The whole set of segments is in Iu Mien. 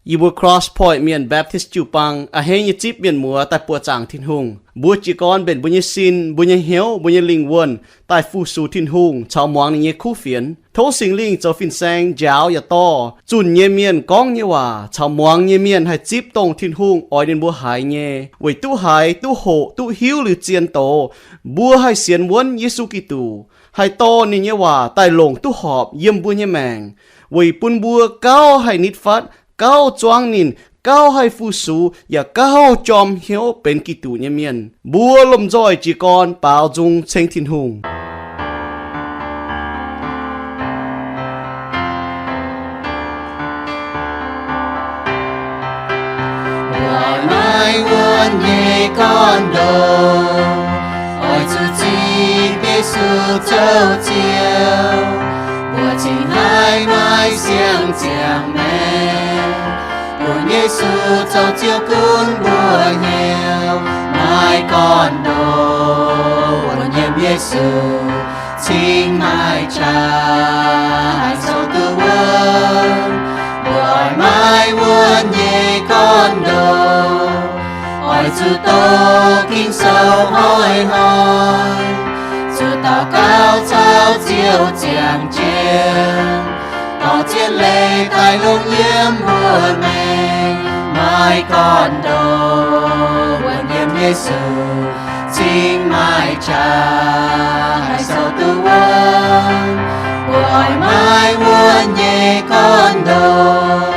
Yie mbuo Cross Point Mienh Baptist jiu-baang a'hneiv nyei zipv mienh muoz daaih buoqc zaangc Tin-Hungh. Mbuo jiez gorn mbenc mbuo nyei sin, mbuo nyei hnyouv, mbuo nyei lingh wuonh daaih fu-sux Tin-Hungh caux muangx ninh nyei kuv fienx. Tov Singx Lingh zoux fin-saeng njaaux yaac dorh zunh nyei mienh gorngv nyei waac caux muangx nyei mienh haih zipv dongh Tin-Hungh oix ninh mbuo haiz nyei, weic duqv haiz, duqv hoqc, duqv hiuv liuz zien doz, mbuo haih sienx wuonv Yesu Giduc, haih dorh ninh nyei waac daaih longc duqv horpc yiem mbuo nyei maengc, weic bun mbuo gauh haih nitv fatv, gauh zuangv ninh, gauh haih fu-sux, yaac gauh jorm hnyouv benx Giduc nyei mienh. Mbuo lomh nzoih jiez gorn baaux nzung ceng Tin-Hungh. Mbuo oix maiv wuonv nyei gorn-ndoqv, oix zuqc zipv Yesu zoux Ziouv. Mbuo cingx haih maaih siang-ziangh maengc, bun Yesu zoux Ziouv gunv mbuo hnyouv. Maiv gorn-ndoqv wuonv yiem Yesu, cingx maaih qaqv haih zoux duqv wuonv. Mbuo oix maiv wuonv nyei gorn-ndoqv, oix zuqc doqc Ging-Sou hnoi-hnoi, zuqc daux gaux caux Ziouv ziangh jienv, dorh zien leiz daaih longc yiem mbuo maengc. Maiv gorn-ndoqv wuonv yiem Yesu, cingx maaih qaqv haih zoux duqv wuonv. Mbuo oix maiv wuonv nyei gorn-ndoqv,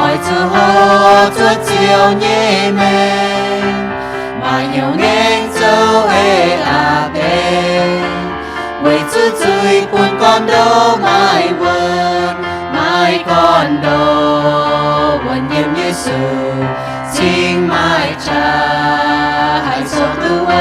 oix zuqc hoqc zuoqv Ziouv nyei maengc, maaih hnyouv ngaengc zoux eix aqc deix, weic zuqc zuiz bun gorn-ndoqv maiv wuonv. Maiv gorn-ndoqv wuonv yiem Yesu, cingx maaih qaqv haih zoux duqv wuonv.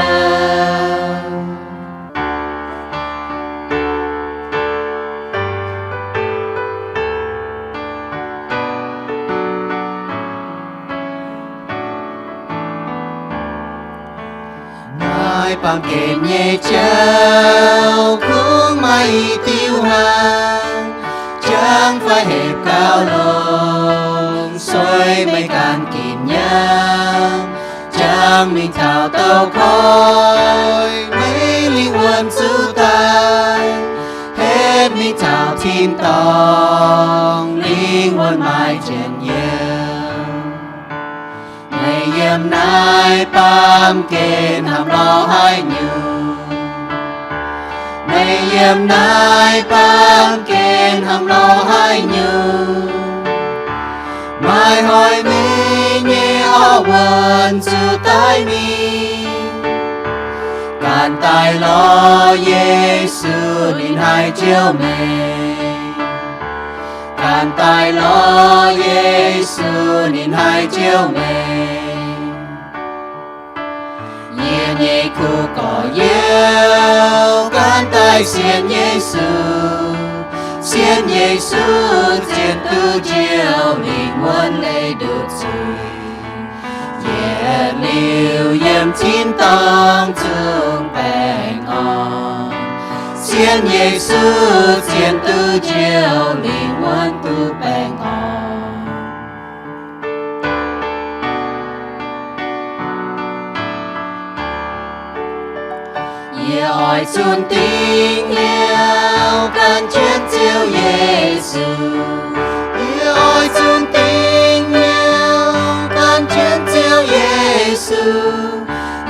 Naaiv baamh gen nyei jauv kungx maaih i diuh hnaangx, jangx fai hepc gauh longx, sueih meih ganh ginc hnyangx, jangx mingh taux douz-koiv, meih lingh wuonh zuqc daaih, hnangv mingh taux tin-dorngh, lingh wuonh maaih njien-youh. Meih yiem naaiv baamh gen hnamv lorz haaix nyungc? Meih yiem naaiv baamh gen hnamv lorz haaix nyungc? Maaih hoic meih nyei orqv wuonh zuqc daaih mingh. Ganh daaih lorz Yesu, ninh haih njoux meih. Ganh daaih lorz Yesu, ninh haih njoux meih. Yie nyei kuv gorx-youz, ganh daaih sienx Yesu. Sienx Yesu, zien duqv njoux lingh wuonh leih nduqc zuiz, yietc liuz yiem tin-dorngh zungv baengh orn. Sienx Yesu, zien duqv njoux lingh wuonh duqv baengh orn. Yie oix zunh dingc hnyouv gan jienv Ziouv Yesu. Yie oix zunh dingc hnyouv gan jienv Ziouv Yesu.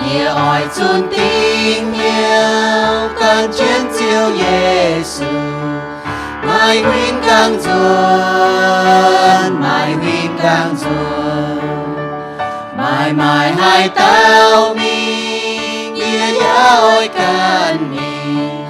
Yie oix zunh dingc hnyouv gan jienv Ziouv Yesu. Maaih huin gaengh nzuonx, maaih huin gaengh nzuonx. Maaih maaih haaix dauh mingh, yie yaac oix ganh mingh.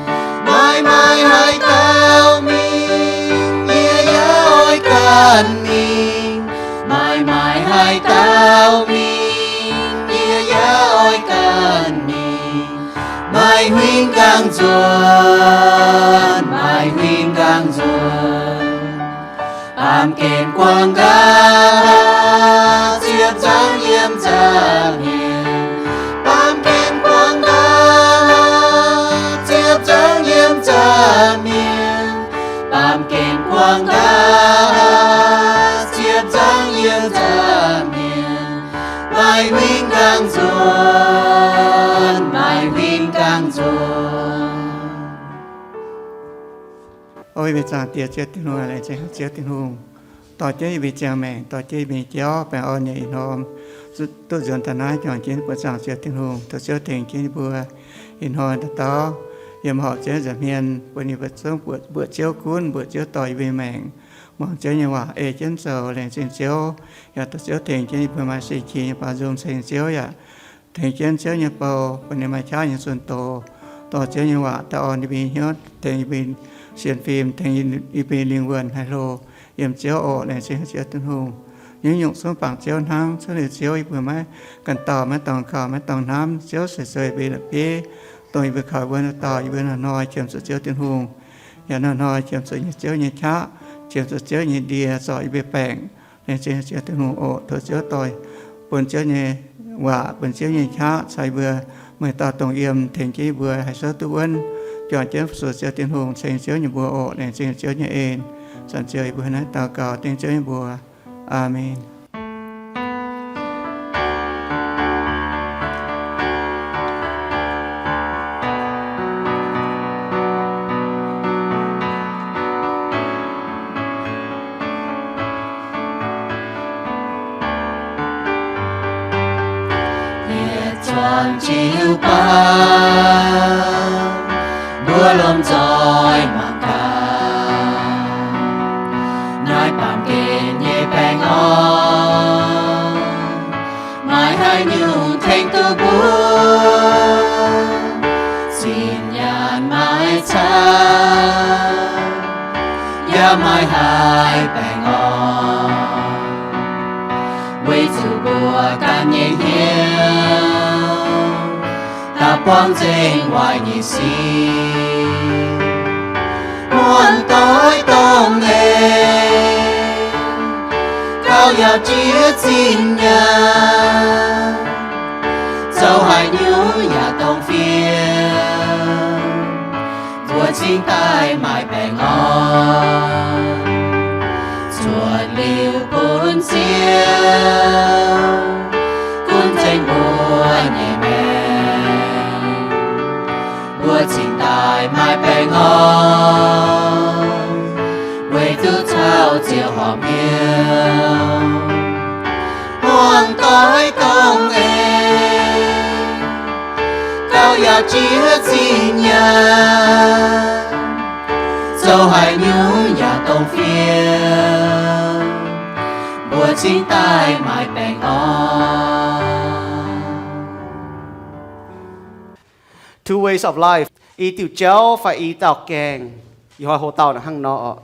Maaih maaih haaix dauh mingh, yie yaac oix ganh mingh. Maaih maaih haaix dauh mingh, yie yaac oix ganh mingh. Maaih huin gaengh nzuonx, maaih huin gaengh nzuonx. Baamh gen guangc nqa'haav ziepc nzaangv yiem nza'hmien. Baamh gen guangc nqa'haav ziepc nzaangv yiem nza'hmien. Baamh gen guangc nqa'haav ziepc nzaangv nza'hmien, maaih huin gangh nzuonx, maaih huin gangh nzuonx. O yie mbuo Zaangc Diex Ziouv Tin-Hungh, laengz zingh Ziouv Tin-Hungh dorh jienv yie mbuo nyei ziangh maengc, dorh jienv yie mbuo nyei jauv baengh orn nyei ih hnoi, duqv nzuonx daaih naaiv juangc jienv buoqc zaangc Ziouv Tin-Hungh. Tov Ziouv tengx jienv yie mbuo ih hnoi dauh dauh yiem horpc Ziouv nza'hmien, bun yie mbuo zungv mbuoqc Ziouv gunv, mbuoqc Ziouv dorh yie mbuo nyei maengc, muangx Ziouv nyei waac, ei jienv zoux. Laengz zingh Ziouv, yaac dorh Ziouv tengx jienv yie mbuo maaih seix qiex nyei baaux nzung ceng Ziouv yaac tengx jienv Ziouv nyei bou, bun ninh maaih qaqv nyei zunh doz, dorh Ziouv nyei waac daaih orn yie mbuo nyei hnyouv, tengx yie mbuo sienx fim, tengx yie mbuo lingh wuonh haih hlo yiem Ziouv oc. Laengz zingh Ziouv Tin-Hungh. Nyungc-nyungc zungv bangc Ziouv hnangv. Cuotv liuz Ziouv, yie mbuo maiv ganh dauh, maiv dorngx gaux, maiv dorngx hnamv. Ziouv se zoux yie mbuo la'bieiv, dongh yie mbuo kaux wuov dauh dauh. Yie mbuo hnoi-hnoi qiemx zuqc Ziouv Tin-Hungh, yaac hnoi-hnoi qiemx zuqc nyei Ziouv nyei qaqv, qiemx zuqc Ziouv nyei ndie zorc yie mbuo baengc. Laengz zingh Ziouv Tin-Hungh oc. Tov Ziouv dorh, bun Ziouv nyei waac, bun Ziouv nyei qaqv caux yie mbuo meih dauh dongh yiem, tengx jienv yie mbuo haih souv duqv wuonv, juangc jienv fu-sux Ziouv Tin-Hungh, ceng Ziouv nyei mbuox oc. Laengz zingh Ziouv nyei en. Zanc Ziouv, yie mbuo hnangv naaiv daux gaux dengv Ziouv nyei mbuox. Aamen. Yietc zuangx jiu-baang, mbuo lomh nzoih mangc gaax, naaiv baamh gen nyei baengh orn, maaih haaix nyungc tengx duqv mbuo? Zinh nyaanh maiv camv, yaac maaih haaix baengh orn, weic zuqc mbuo ganh nyei hnyouv daaih buangv nzengc waaic nyei sic. Muonz doix dongh eix, gauh yaac jiex zinh nyaanh, zoux haaix nyungc yaac dongh fiem, mbuo cingx daaih maaih baengh orn. Cuotv liuz bun Ziouv gunv nzengc mbuo nyei maengc, mbuo cingx daaih maaih baengh orn, weic duqv caux Ziouv horpc hnyouv. Muonz doix dongh eix, gauh yaac jiex zinh nyaanh, zoux haaix nyungc yaac dongh fiem, mbuo cingx daaih maaih baengh orn. Two ways of life. I diuh jauv fai i dauh gaengh. Ih hnoi hlo dauh naaic hnangv nor oc.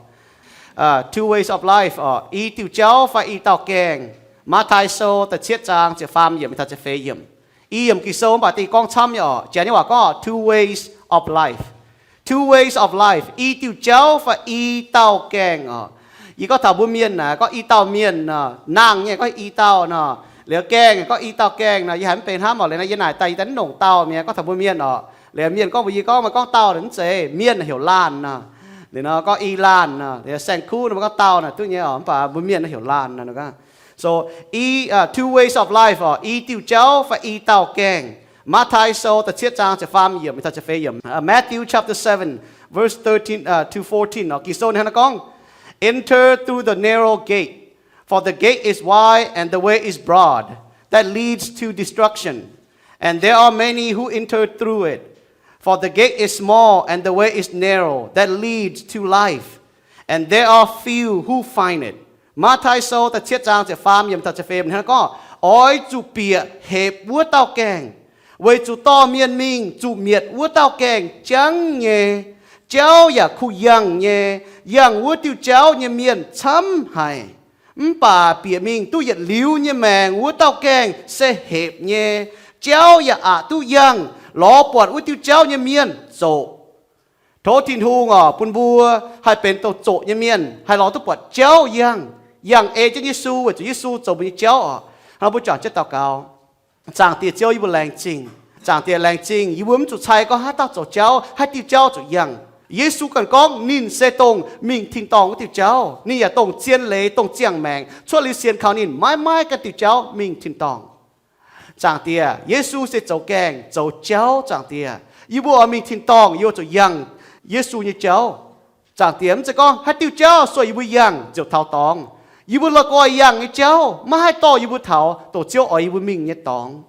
Two ways of life oc. I diuh jauv fai i dauh gaengh. Matv^taai Sou da'cietv zaang ziepc faam yiemc taux ziepc feix yiemc. I yiemc Ging-Sou mv baac dingh gorngv camv nyei oc. Janx nyei waac gorngv two ways of life. Two ways of life. I diuh jauv fai i dauh gaengh oc. Yie gorngv taux mbuo mienh naaic, gorngv i dauh mienh nor, nangh nyei gorngv i dauh nor, liuz gaengh gorngv i dauh gaengh nor, yie haiz mv benx hnamv oc. Liuz nor yie naaic daaih yie daaih mv longc dauh mi'aqv, gorngv taux mbuo mienh oc. Liuz mienh gorngv mbuox yie gorngv, meih gorngv dauh naaic mv zeiz, mienh heuc laanh nor. Liuz nor gorngv i laanh nor, liuz saeng-kuv nor meih gorngv dauh naaic duqv nyei oc, mv baac mbuo mienh heuc laanh nor. So, i, two ways of life oc, i diuh jauv fai i dauh gaengh. Matv^taai Sou da'cietv zaang ziepc faam yiemc taux ziepc feix yiemc. Matthew chapter seven, verse thirteen to fourteen oc. Ging-Sou ninh hnangv naaiv gorngv, Enter through the narrow gate, for the gate is wide and the way is broad that leads to destruction, and there are many who enter through it. For the gate is small and the way is narrow that leads to life, and there are few who find it. Matv^taai Sou da'cietv zaang ziepc faam yiemc taux ziepc feix yiemc hnangv naaiv gorngv, Oix zuqc bieqc hepc wuov dauh gaengh, weic zuqc dorh mienh mingh zuqc mietc wuov dauh gaengh jangv nyei. Jauv yaac kuh yangh nyei. Yangh wuov diuh jauv nyei mienh camv haic. Mv baac bieqc mingh duqv yietc liuz nyei maengc wuov dauh gaengh se hepc nyei. Jauv yaac aqc duqv yangh, lorz buatc wuov diuh jauv nyei mienh zoqc. Tov Tin-Hungh oc, bun mbuo haih benx dongh zoqc nyei mienh, haih lorz duqv buatc jauv yangh, yangh ei jienv Yesu, weic zuqc Yesu zoux mbuo nyei jauv oc. Hnangv nor mbuo juangc jienv daux gaux. Zaangc Diex Ziouv, yie mbuo laengz zingh. Zaangc Diex, laengz zingh yie mbuo mv zuqc cai gorngv haaix dauh zoux jauv, haaix diuh jauv zuqc yangh. Yesu ganh gorngv ninh se dongh mingh tin-dorngh wuov diuh jauv. Ninh yaac dongh zien leiz, dongh ziangh maengc. Cuotv liuz sienx kaux ninh, maiv maaih ganh diuh jauv mingh tin-dorngh. Zaangc Diex, Yesu se zoux gaengh zoux jauv. Zaangc Diex, yie mbuo oix mingh tin-dorngh, yie mbuo zuqc yangh Yesu nyei jauv. Zaangc Diex, mv zeiz gorngv haaix diuh jauv sueih yie mbuo yangh ziouc taux dorngx. Yie mbuo la'guaih yangh nyei jauv maiv haih dorh yie mbuo taux dongh Ziouv oix yie mbuo mingh nyei dorngx.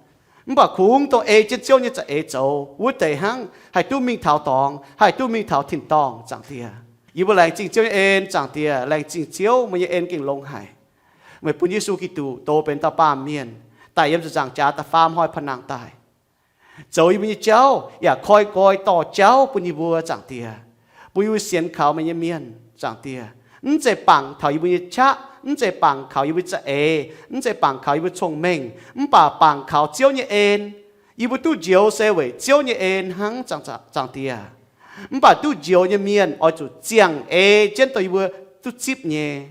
Mv baac kungx dongh ei jienv Ziouv nyei za'eix zoux wuov deix hnangv haih duqv mingh taux dorngx, haih duqv mingh taux tin-dorngh. Zaangc Diex, yie mbuo laengz zingh Ziouv nyei en. Zaangc Diex, laengz zingh Ziouv, meih nyei en gengh longx haic. Meih bun Yesu Giduc dox benx dauh baamh mienh, daic yiem ziepc nzaangc jaax da'faam hnoi pa'nangc daaih, zoux yie mbuo nyei jauv, yaac koi nqoi dorh jauv bun yie mbuo. Zaangc Diex, bun yie mbuo sienx kaux meih nyei mienh. Zaangc Diex, mv zeiz bangc taux yie mbuo nyei qaqv, mv zeiz bangc kaux yie mbuo za'eix, mv zeiz bangc kaux yie mbuo cong-mengh, mv baac bangc kaux Ziouv nyei en. Yie mbuo duqv njoux se weic Ziouv nyei en hnangv. Zaangc Diex, mv baac duqv njoux nyei mienh oix zuqc ziangh ei jienv dongh yie mbuo duqv zipv nyei.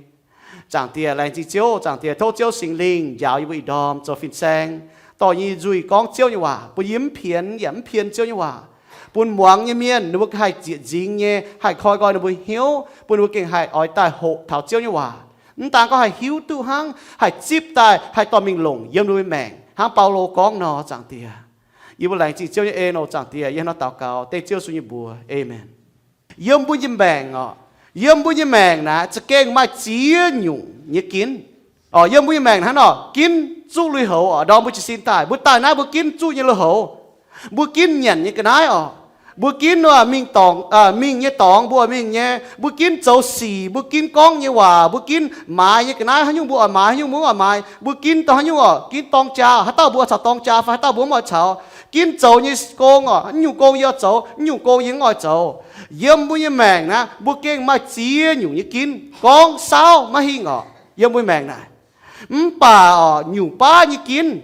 Zaangc Diex, laengz zingh Ziouv. Zaangc Diex, tov Ziouv Singx Lingh njaaux yie mbuo ih ndorm zoux fin-saeng, dorh yie nyei nzuih gorngv Ziouv nyei waac, bun yie mv pienx yaac mv pien Ziouv nyei waac, bun muangx nyei mienh ninh mbuo haih zieqc nzingx nyei haih koi nqoi ninh mbuo hnyouv, bun ninh mbuo gengh haih oix daaih hoqc taux Ziouv nyei waac. Mv daan gorngv haih hiuv duqv hnangv, haih zipv daaih, haih dorh mingh longc yiem ninh mbuo nyei maengc hnangv Baulo gorngv nor. Zaangc Diex, yie mbuo laengz zingh Ziouv nyei en oc. Zaangc Diex, yie hnangv naaiv daux gaux dengv Ziouv Yesu nyei mbuox, aamen. Yiem mbuo nyei maengc oc, yiem mbuo nyei maengc naaiv za'gengh maaih ziex nyungc nyei ginv. Oc, yiem mbuo nyei maengc hnangv nor, ginv zuqv lui-houx oc. Ndorm mbuo jiez sin daaih, mbuo daaih naaiv mbuo ginv zuqv nyei lui-houx. Mbuo ginv nyanc nyei ga'naaiv oc. Mbuo ginv mingh dorngx, mingh nyei dorngx mbuo mingh nyei. Mbuo ginv zoux sic, mbuo ginv gorngv nyei waac, mbuo ginv maaiz nyei ga'naaiv, haaix nyungc mbuo oix maaiz, haaix nyungc mbuo mv oix maaiz. Mbuo ginv dongh haaix nyungc oc, ginv dorng jaa, haaix dauh mbuo oix caux dorng jaa fai haaix dauh mbuo mv oix caux. Ginv zoux nyei gong oc, haaix nyungc gong yie oix zoux, haaix nyungc gong yie mv oix zoux. Yiem mbuo nyei maengc naaiv, mbuo gengh maaih ziex nyungc nyei ginv. Gorngv saauv maiv hingh oc, yiem mbuo maengc naaic. Mv baac oc, nyungc baav nyei ginv,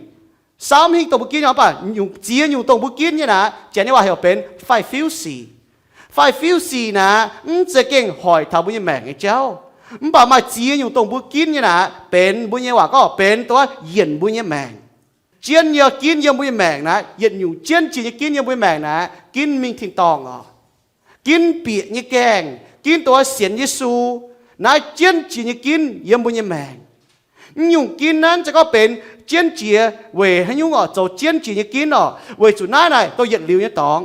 saauv mv hingh dongh mbuo ginv nyei, mv baac nyungc, ziex nyungc dongh mbuo ginv nyei naaic, Janx nyei waac heuc benx faix-fiuv sic. Faix-fiuv sic naaic, mv zeiz gengh hoic taux mbuo nyei maengc nyei jauv. Mv baac maaih ziex nyungc dongh mbuo ginv nyei naaic, benx mbuo nyei waac gorngv benx dongh yienc mbuo nyei maengc. Jienv nyei ginv yiem mbuo nyei maengc naaic, yietc nyungc jienv jiex nyei ginv yiem mbuo nyei maengc naaic, ginv mingh tin-dorngh oc. Ginv bieqc nyei gaengh, ginv dongh sienx Yesu, naaiv jienv jiex nyei ginv yiem mbuo nyei maengc. Mv nyungc ginv naaiv mv zeiz gorngv benx jienv jiex weic haaix nyungc oc, zoux jienv jiex nyei ginv oc, weic zuqc naaiv naaic dongh yietc liuz nyei dorngx.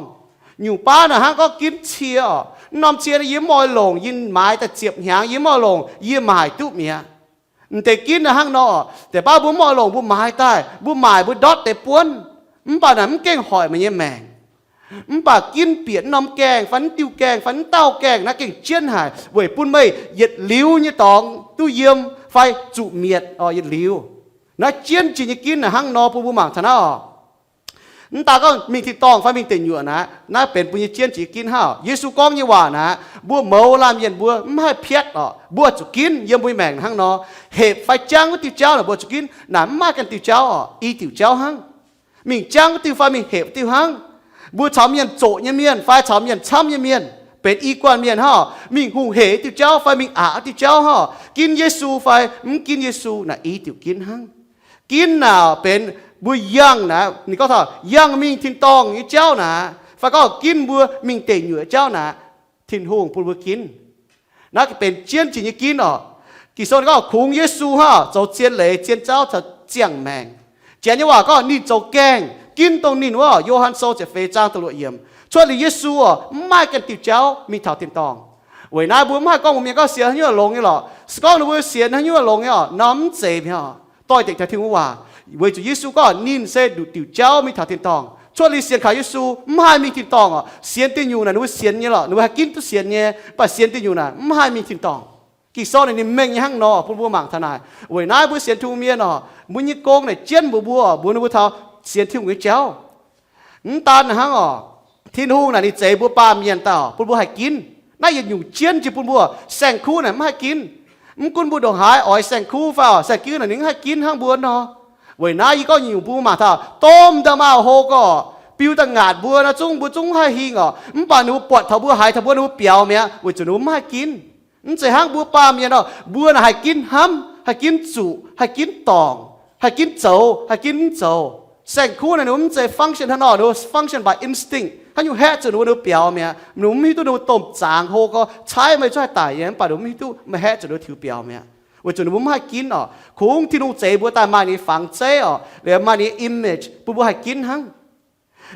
Nyungc baav naaic hnangv gorngv ginv cie oc. Mv norm cie naaiv yie mv oix longc, yie maaiz daaih ziepc hnyangx yie mv oix longc, yie maaic duqv mi'aqv. M'deix ginv naaiv hnangv nor, deix baav mbuo mv oix longc mbuo maaiz daaih, mbuo maaic mbuo ndortv deix buonv. Mv baac naaic mv gengh hoic meih nyei maengc. Mv baac ginv bieqc mv norm gaengh fai mv diuh gaengh fai mv dauh gaengh naaiv gengh jienv haic weic bun meih yietc liuz nyei dorngx duqv yiem fai zuqc mietc oc, yietc liuz. Naaiv jienv jiex nyei ginv naaic hnangv nor bun mbuo mangc taux naaiv oc. Mv daan gorngv mingh tin-dorngh fai mingh deic nyuoqc naaic, naaiv benx mbuo nyei jienv jiex ginv hnangv. Yesu gorngv nyei waac naaic, mbuo mouz laanh mienh mbuo mv haih piatv oc, mbuo zuqc ginv yiem mbuo nyei maengc hnangv nor. Hepc fai jangv wuov diuh jauv naaic mbuo zuqc ginv. Naaic mv maaih ganh diuh jauv oc, i diuc jauv hnangv. Mingh jangv wuov diuh fai mingh hepc wuov diuh hnangv. Mbuo caux mienh zoqc nyei mienh fai caux mienh camv nyei mienh, benx i guanh mienh hnangv oc. Mingh hungh hec wuov diuh jauv fai mingh aqc wuov diuh jauv hnangv oc, ginv Yesu fai mv ginv Yesu naaic i diuc ginv hnangv. Ginv naaic benx mbuo yangh naaic, ninh gorngv taux yangh mingh tin-dorngh nyei jauv naaic, fai gorngv ginv mbuo mingh deic nyuoqc jauv naaic, Tin-Hungh bun mbuo ginv. Naaiv benx jienv jiex nyei ginv oc. Ging-Sou gorngv kungx Yesu hnangv oc, zoux zien leiz zien jauv caux ziangh maengc. Janx nyei waac gorngv ninh zoux gaengh ginv dongh ninh wuov, Yo^han Sou ziepc feix zaang da'luoqc yiemc. Cuotv liuz Yesu oc, mv maaih ganh diuh jauv mingh taux tin-dorngh. Weic naaiv mbuo mv haih gorngv mbuo mienh gorngv sienx haaix nyungc longx nyei lorqc. Se gorngv ninh mbuo sienx haaix nyungc longx nyei oc, norm mv zeiz mi'aqv oc. Doix-dekc taux Tin-Hungh nyei waac, weic zuqc Yesu gorngv ninh se nduqc diuc jauv mingh taux tin-dorngh. Cuotv liuz sienx kaux Yesu mv haih mingh tin-dorngh oc. Sienx deic nyungc naaic ninh mbuo sienx nyei lorqc, ninh mbuo haih ginv duqv sienx nyei, mv baac sienx deic nyungc naaic mv haih mingh tin-dorngh. Ging-Sou naaic ninh mengh nyei hnangv nor bun mbuo mangc taux naaic. Weic naaiv mbuo sienx Tin-Hungh mienh oc, mbuo nyei gong naaic jienv mbuox mbuo oc, mbuox ninh mbuo taux sienx Tin-Hungh nyei jauv. Mv daan hnangv oc, Tin-Hungh naaic ninh zeix mbuo baamh mienh daaih oc, bun mbuo haih ginv. Naaiv yietc nyungc jienv jiex bun mbuo, saeng-kuv naaic mv haih ginv. Mv gunv mbuo ndongc haaix oix saeng-kuv fai oc, saeng-kuv naaic ninh mv haih ginv hnangv mbuo nor. Weic naaiv yie gorngv nyungc bun mbuo mangc taux, domh nda'maauh hlo gorqv biu daaih ngaatc mbuo nor zungv mbuo zungv mv haih hingh oc. Mv baac ninh mbuo buatc taux mbuo, haiz taux mbuo, ninh mbuo biaux mi'aqv, weic zuqc ninh mbuo mv haih ginv. Mv zeiz hnangv mbuo baamh mienh oc, mbuo naaic haih ginv hnamv, haih ginv zuqc, haih ginv dorngc, haih ginv zoux, haih ginv mv zoux. Saeng-kuv naaic ninh mbuo mv zeiz function hnangv nor, ninh mbuo function by instinct, haaix nyungc haeqv zuqc ninh mbuo, ninh mbuo biaux mi'aqv. Ninh mbuo mv hiuv duqv ninh mbuo domh zaangc hlo gorx caaiv meih zuqc haih daic nyei, mv baac ninh mbuo mv hiuv duqv, meih haeqv zuqc ninh mbuo tiux biaux mi'aqv, weic zuqc ninh mbuo mv haih ginv oc. Kungx Tin-Hungh zeix mbuo daaih maaih ninh nyei fangx zeiv oc, liemh maaih ninh nyei image bun mbuo haih ginv hnangv.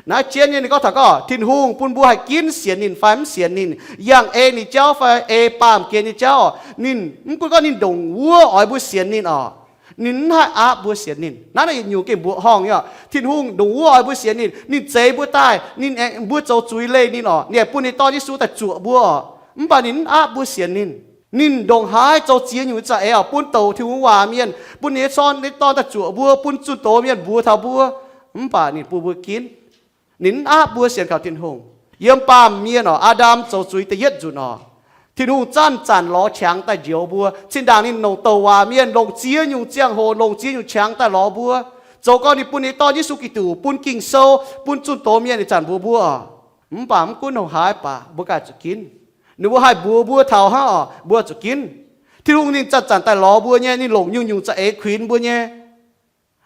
Naaiv jienv nyei ninh gorngv taux gorngv Tin-Hungh bun mbuo haih ginv sienx ninh fai mv sienx ninh, yangh ei ninh jauv fai ei baamh gen nyei jauv oc. Ninh mv gunv gorngv ninh ndongc wuov oix mbuo sienx ninh oc, ninh mv haih aapv mbuo sienx ninh. Naaiv yietc nyungc gengh mbuoqc horngh nyei oc. Tin-Hungh ndongc wuov oix mbuo sienx ninh, ninh zeix mbuo daaih, ninh aengx mbuo zoux zuiz leih ninh oc, ninh aengx bun ninh nyei Dorn Yesu daaih zuoqc mbuo oc. Mv baac ninh mv aapv mbuo sienx ninh. Ninh ndongc haaix zoux ziex nyungc nyei za'eix oc, bun douc Tin-Hungh waac mienh, bun ninh nyei Dorn, ninh nyei Dorn daaih zuoqc mbuo, bun zunh doz mienh mbuox taux mbuo, mv baac ninh bun mbuo ginv. Ninh mv aapv mbuo sienx kaux Tin-Hungh. Yiem baamh mienh oc, Aa^ndam zoux zuiz da'yietv nzunc oc, Tin-Hungh zanc-zanc lorz qangx daaih njoux mbuo. Zinh ndaangc ninh longc douc waac mienh, longc ziex nyungc ziangh hoc, longc ziex nyungc qangx daaih lorz mbuo, zoux gau ninh bun ninh nyei Dorn Yesu Giduc, bun Ging-Sou, bun zunh doz mienh ih zanc mbuox mbuo oc. Mv baac mv gunv ndongc haaix baac mbuo ganh zuqc ginv. Ninh mbuo haih mbuox mbuo taux hnangv oc, mbuo zuqc ginv. Tin-Hungh ninh zanc-zanc daaih lorz mbuo nyei, ninh longc nyungc-nyungc za'eix kuinx mbuo nyei.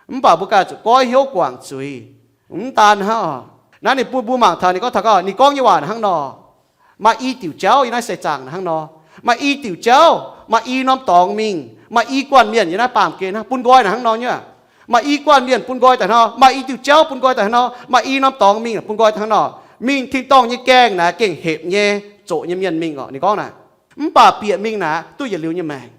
Mv baac mbuo ganh zuqc goiv hnyouv guangc zuiz. Mv daan hnangv oc, naaiv ninh bun mbuo mangc taux ninh gorngv taux gorngv, ninh gorngv nyei waac hnangv nor. Maaih i diuc jauv yiem naaiv seix zaangc hnangv nor. Maaih i diuc jauv, maaih i norm dorngx mingh, maaih i guanh mienh yiem naaiv baamh gen hnangv, bun nqoi naaic hnangv nor nyei. Maaih i guanh mienh bun nqoi daaih hnangv nor, maaih i diuh jauv bun nqoi daaih hnangv nor, maaih i norm dorngx mingh bun nqoi daaih hnangv nor. Mingh tin-dorngh nyei gaengh naaic gengh hepc nyei, zoqc nyei mienh mingh oc. Ninh gorngv naaic, mv baac bieqc mingh naaic duqv yietc liuz nyei maengc.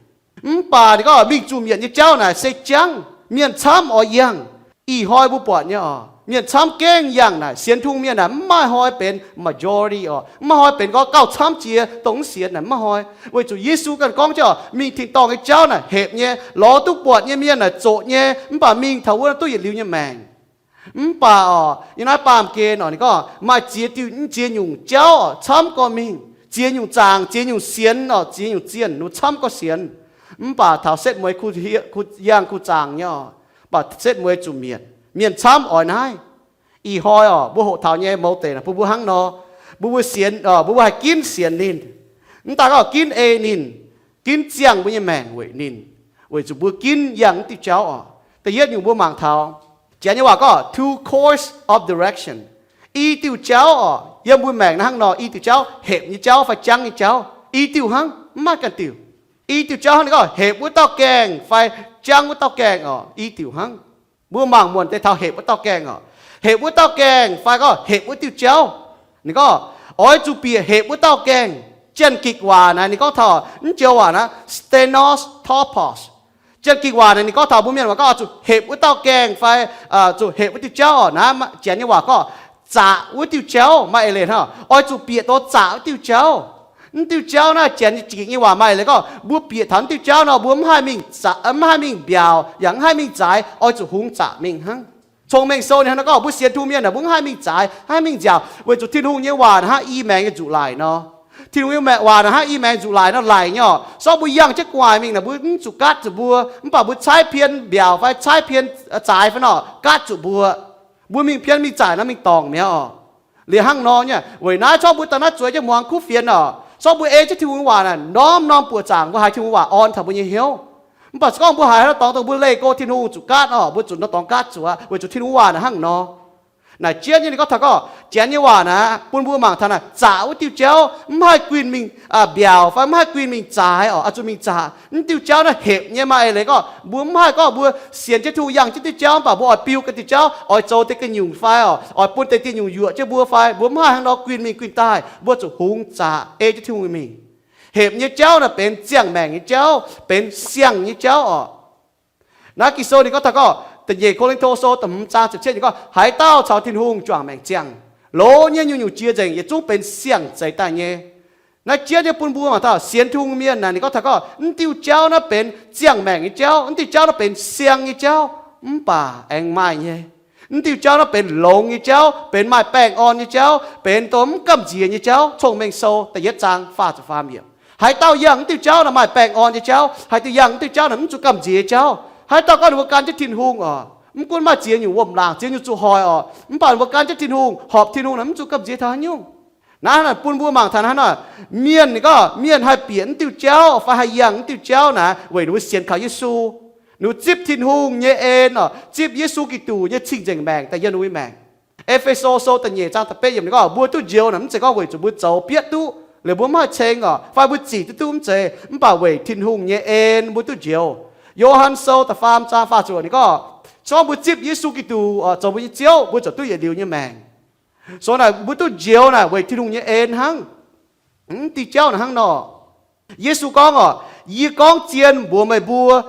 Mv baac ninh gorngv mingh zuqc mietc nyei jauv naaic se jangv, mienh camv oix yangh. Ih hnoi mbuo buatc nyei oc, mienh camv gengh yangh naaic, sienx Tin-Hungh mienh naaic mv maaih hnoi benx majority oc, mv maaih hnoi benx gorngv gauh camv jiex dongh mv sienx naaic, mv maaih hnoi. Weic zuqc Yesu ganh gorngv jienv oc, mingh tin-dorngh nyei jauv naaic hepc nyei, lorz duqv buatc nyei mienh naaic zoqc nyei, mv baac mingh taux wuov duqv yietc liuz nyei maengc. Mv baac oc, yiem naaiv baamh gen oc, ninh gorngv maaih ziex diuh, ziex nyungc jauv oc, camv gorx mingh. Ziex nyungc zaangc, ziex nyungc sienx oc, ziex nyungc zienh, ninh camv gorx sienx. Mv baac taux setv mueiz kuh, kuh yangh kuh zaangc nyei oc, baac setv mueiz zuqc mietc. Mienh camv oix naaiv. Ih hnoi oc, mbuo hoqc taux nyei mouz deic naaic bun mbuo hnangv nor. Mbuo, mbuo sienx oc, mbuo, mbuo haih ginv sienx ninh. Mv daan gorngv ginv ei ninh, ginv ziangh mbuo nyei maengc weic ninh, weic zuqc mbuo ginv yangh mv diuh jauv oc. Da'yietv nyungc mbuo mangc taux, Janx nyei waac gorngv two course of direction. I diuh jauv oc, yiem mbuo maengc naaiv hnangv nor, i diuh jauv, hepc nyei jauv fai jangv nyei jauv, i diuh hnangv, mv maaih ganh diuh. I diuh jauv hnangv, ninh gorngv hepc wuov dauh gaengh fai jangv wuov dauh gaengh oc, i diuh hnangv. Mbuo mangc muonc deix taux hepc wuov dauh gaengh oc. Hepc wuov dauh gaengh fai gorngv hepc wuov diuh jauv. Ninh gorngv oix zuqc bieqc hepc wuov dauh gaengh. Janx-gikc waac naaic ninh gorngv taux, mv joux waac naaiv, stenos topos. Janx-gikc waac naaic ninh gorngv taux mbuo mienh waac gorngv oix zuqc hepc wuov dauh gaengh fai zuqc hepc wuov diuh jauv oc. Naaiv Janx nyei waac gorngv zaqc wuov diuh jauv, maaih eix leiz hnangv, oix zuqc bieqc douz zaqc wuov diuh jauv. Mv diuh jauv naaiv, Janx nyei gikc nyei waac maaih eix leiz gorngv mbuo bieqc taux mv diuh jauv nor, mbuo mv haih mingh, mv haih mingh mbiaauc yaac mv haih mingh zaaix, oix zuqc hungx zaqc mingh hnangv. Cong-Mengh Sou ninh hnangv naaiv gorngv mbuo sienx Tin-Hungh mienh naaic, mbuo mv haih mingh zaaix, mv haih mingh nziaauc, weic zuqc Tin-Hungh nyei waac naaic hnangv i maengx nzuqc laic nor. Tin-Hungh nyei waac naaic hnangv i maengx nzuqc laic nor, laic nyei oc. Sortv mbuo yangh jienv gu'nguaaic mingh naaic, mbuo mv zuqc gaatv zuqc mbuo. Mv baac mbuo caaiv pien mbiaauc fai caaiv pien zaaix fai nor, gaatv zuqc mbuo. Mbuo mingh pien mingh zaaix nor mingh dorngc mi'aqv oc. Liuz hnangv nor nyei, weic naaiv corc mbuo daaih naaiv zueiz jienv muangx kuv fienx oc. Corc mbuo ei jienv Tin-Hungh waac naaic norm-norm buoqc zaangc, mbuo haiz Tin-Hungh waac orn taux mbuo nyei hnyouv. Mv baac se gorngv mbuo haiz haaix norm dorngx dongh mbuo leih go Tin-Hungh zuqc gaatv oc, mbuo zuqc norm dorngx gaatv zuqc, weic zuqc Tin-Hungh waac naaic hnangv nor. Naaic jienv nyei ninh gorngv taux gorngv, Janx nyei waac naaic bun mbuo mangc taux naaic zaqc wuov diuh jauv, mv haih guinh mingh mbiaauc fai mv haih guinh mingh zaaix oc, oix zuqc mingh zaqc. Mv diuh jauv naaiv hepc nyei, maaih eix leiz gorngv mbuo mv haih gorngv mbuo sienx jienv Tin-Hungh, yangh jienv diuh jauv, mv baac mbuo oix biu ganh diuh jauv, oix zoux deix ganh nyungc fai oc, oix bun deix diuh nyungc yuoqc jienv mbuo fai, mbuo mv haih hnangv nor guinh mingh guinh daaih, mbuo zuqc hungx zaqc ei jienv Tin-Hungh mingh. Hepc nyei jauv naaic benx ziangh maengc nyei jauv, benx siang nyei jauv oc. Naaiv Ging-Sou ninh gorngv taux gorngv, Da'nyeic Ko^lin^to Sou da'hmz zaang ziepc cietv ninh gorngv, haaix dauh caux Tin-Hungh juangc maengc ziangh, loz nyei nyungc-nyungc jiex nzengc yietc zungv benx siang-zeix daaih nyei. Naaiv jienv nyei bun mbuo mangc taux sienx Tin-Hungh mienh naaic ninh gorngv taux gorngv, mv diuh jauv naaiv benx ziangh maengc nyei jauv, mv diuh jauv naaiv benx siang nyei jauv, mv baac aengx maaih nyei. Mv diuh jauv naaiv benx longx nyei jauv, benx maaih baengh orn nyei jauv, benx dongh mv gamh nziex nyei jauv. Cong-Mengh Sou da'yietv zaang faah ziepc faam yiemc. Haaix dauh yangh mv diuh jauv naaic maaih baengh orn nyei jauv. Haaix diuh yangh mv diuh jauv naaic mv zuqc gamh nziex nyei jauv. Haaix dauh gorngv ninh mbuo gan jienv Tin-Hungh oc, mv gunv maaih ziex nyungc wuom-laangc, ziex nyungc zuqc hoic oc, mv baac ninh mbuo gan jienv Tin-Hungh, horpc Tin-Hungh naaic mv zuqc gamh nziex taux haaix nyungc. Naaiv naaic bun mbuo mangc taux naaiv nor, mienh ninh gorngv mienh haih bieqc mv diuh jauv fai haih yangh mv diuh jauv naaic weic ninh mbuo sienx kaux Yesu. Ninh zipv Tin-Hungh nyei en oc, zipv Yesu Giduc nyei cing-nzengc maengc daaih yiem ninh nyei maengc. E^fe^so Sou da'nyeic zaang da'betv yiemc ninh gorngv, mbuo duqv njoux naaic mv zeiz gorngv weic zuqc mbuo zoux bietv duqv, liuz mbuo mv haih ceng oc, fai mbuo zic duqv duqv mv zeiz, mv baac weic Tin-Hungh nyei en mbuo duqv njoux. Yo^han Sou da'faam zaang faah ziepc luoqc ninh gorngv, se gorngv mbuo zipv Yesu Giduc zoux mbuo nyei Ziouv, mbuo ziouc duqv yietc liuz nyei maengc. So naaic mbuo duqv njoux naaic weic Tin-Hungh nyei en hnangv. Mv diuh jauv naaic hnangv nor. Yesu gorngv oc, yie gorngv zien mbuox meih mbuo,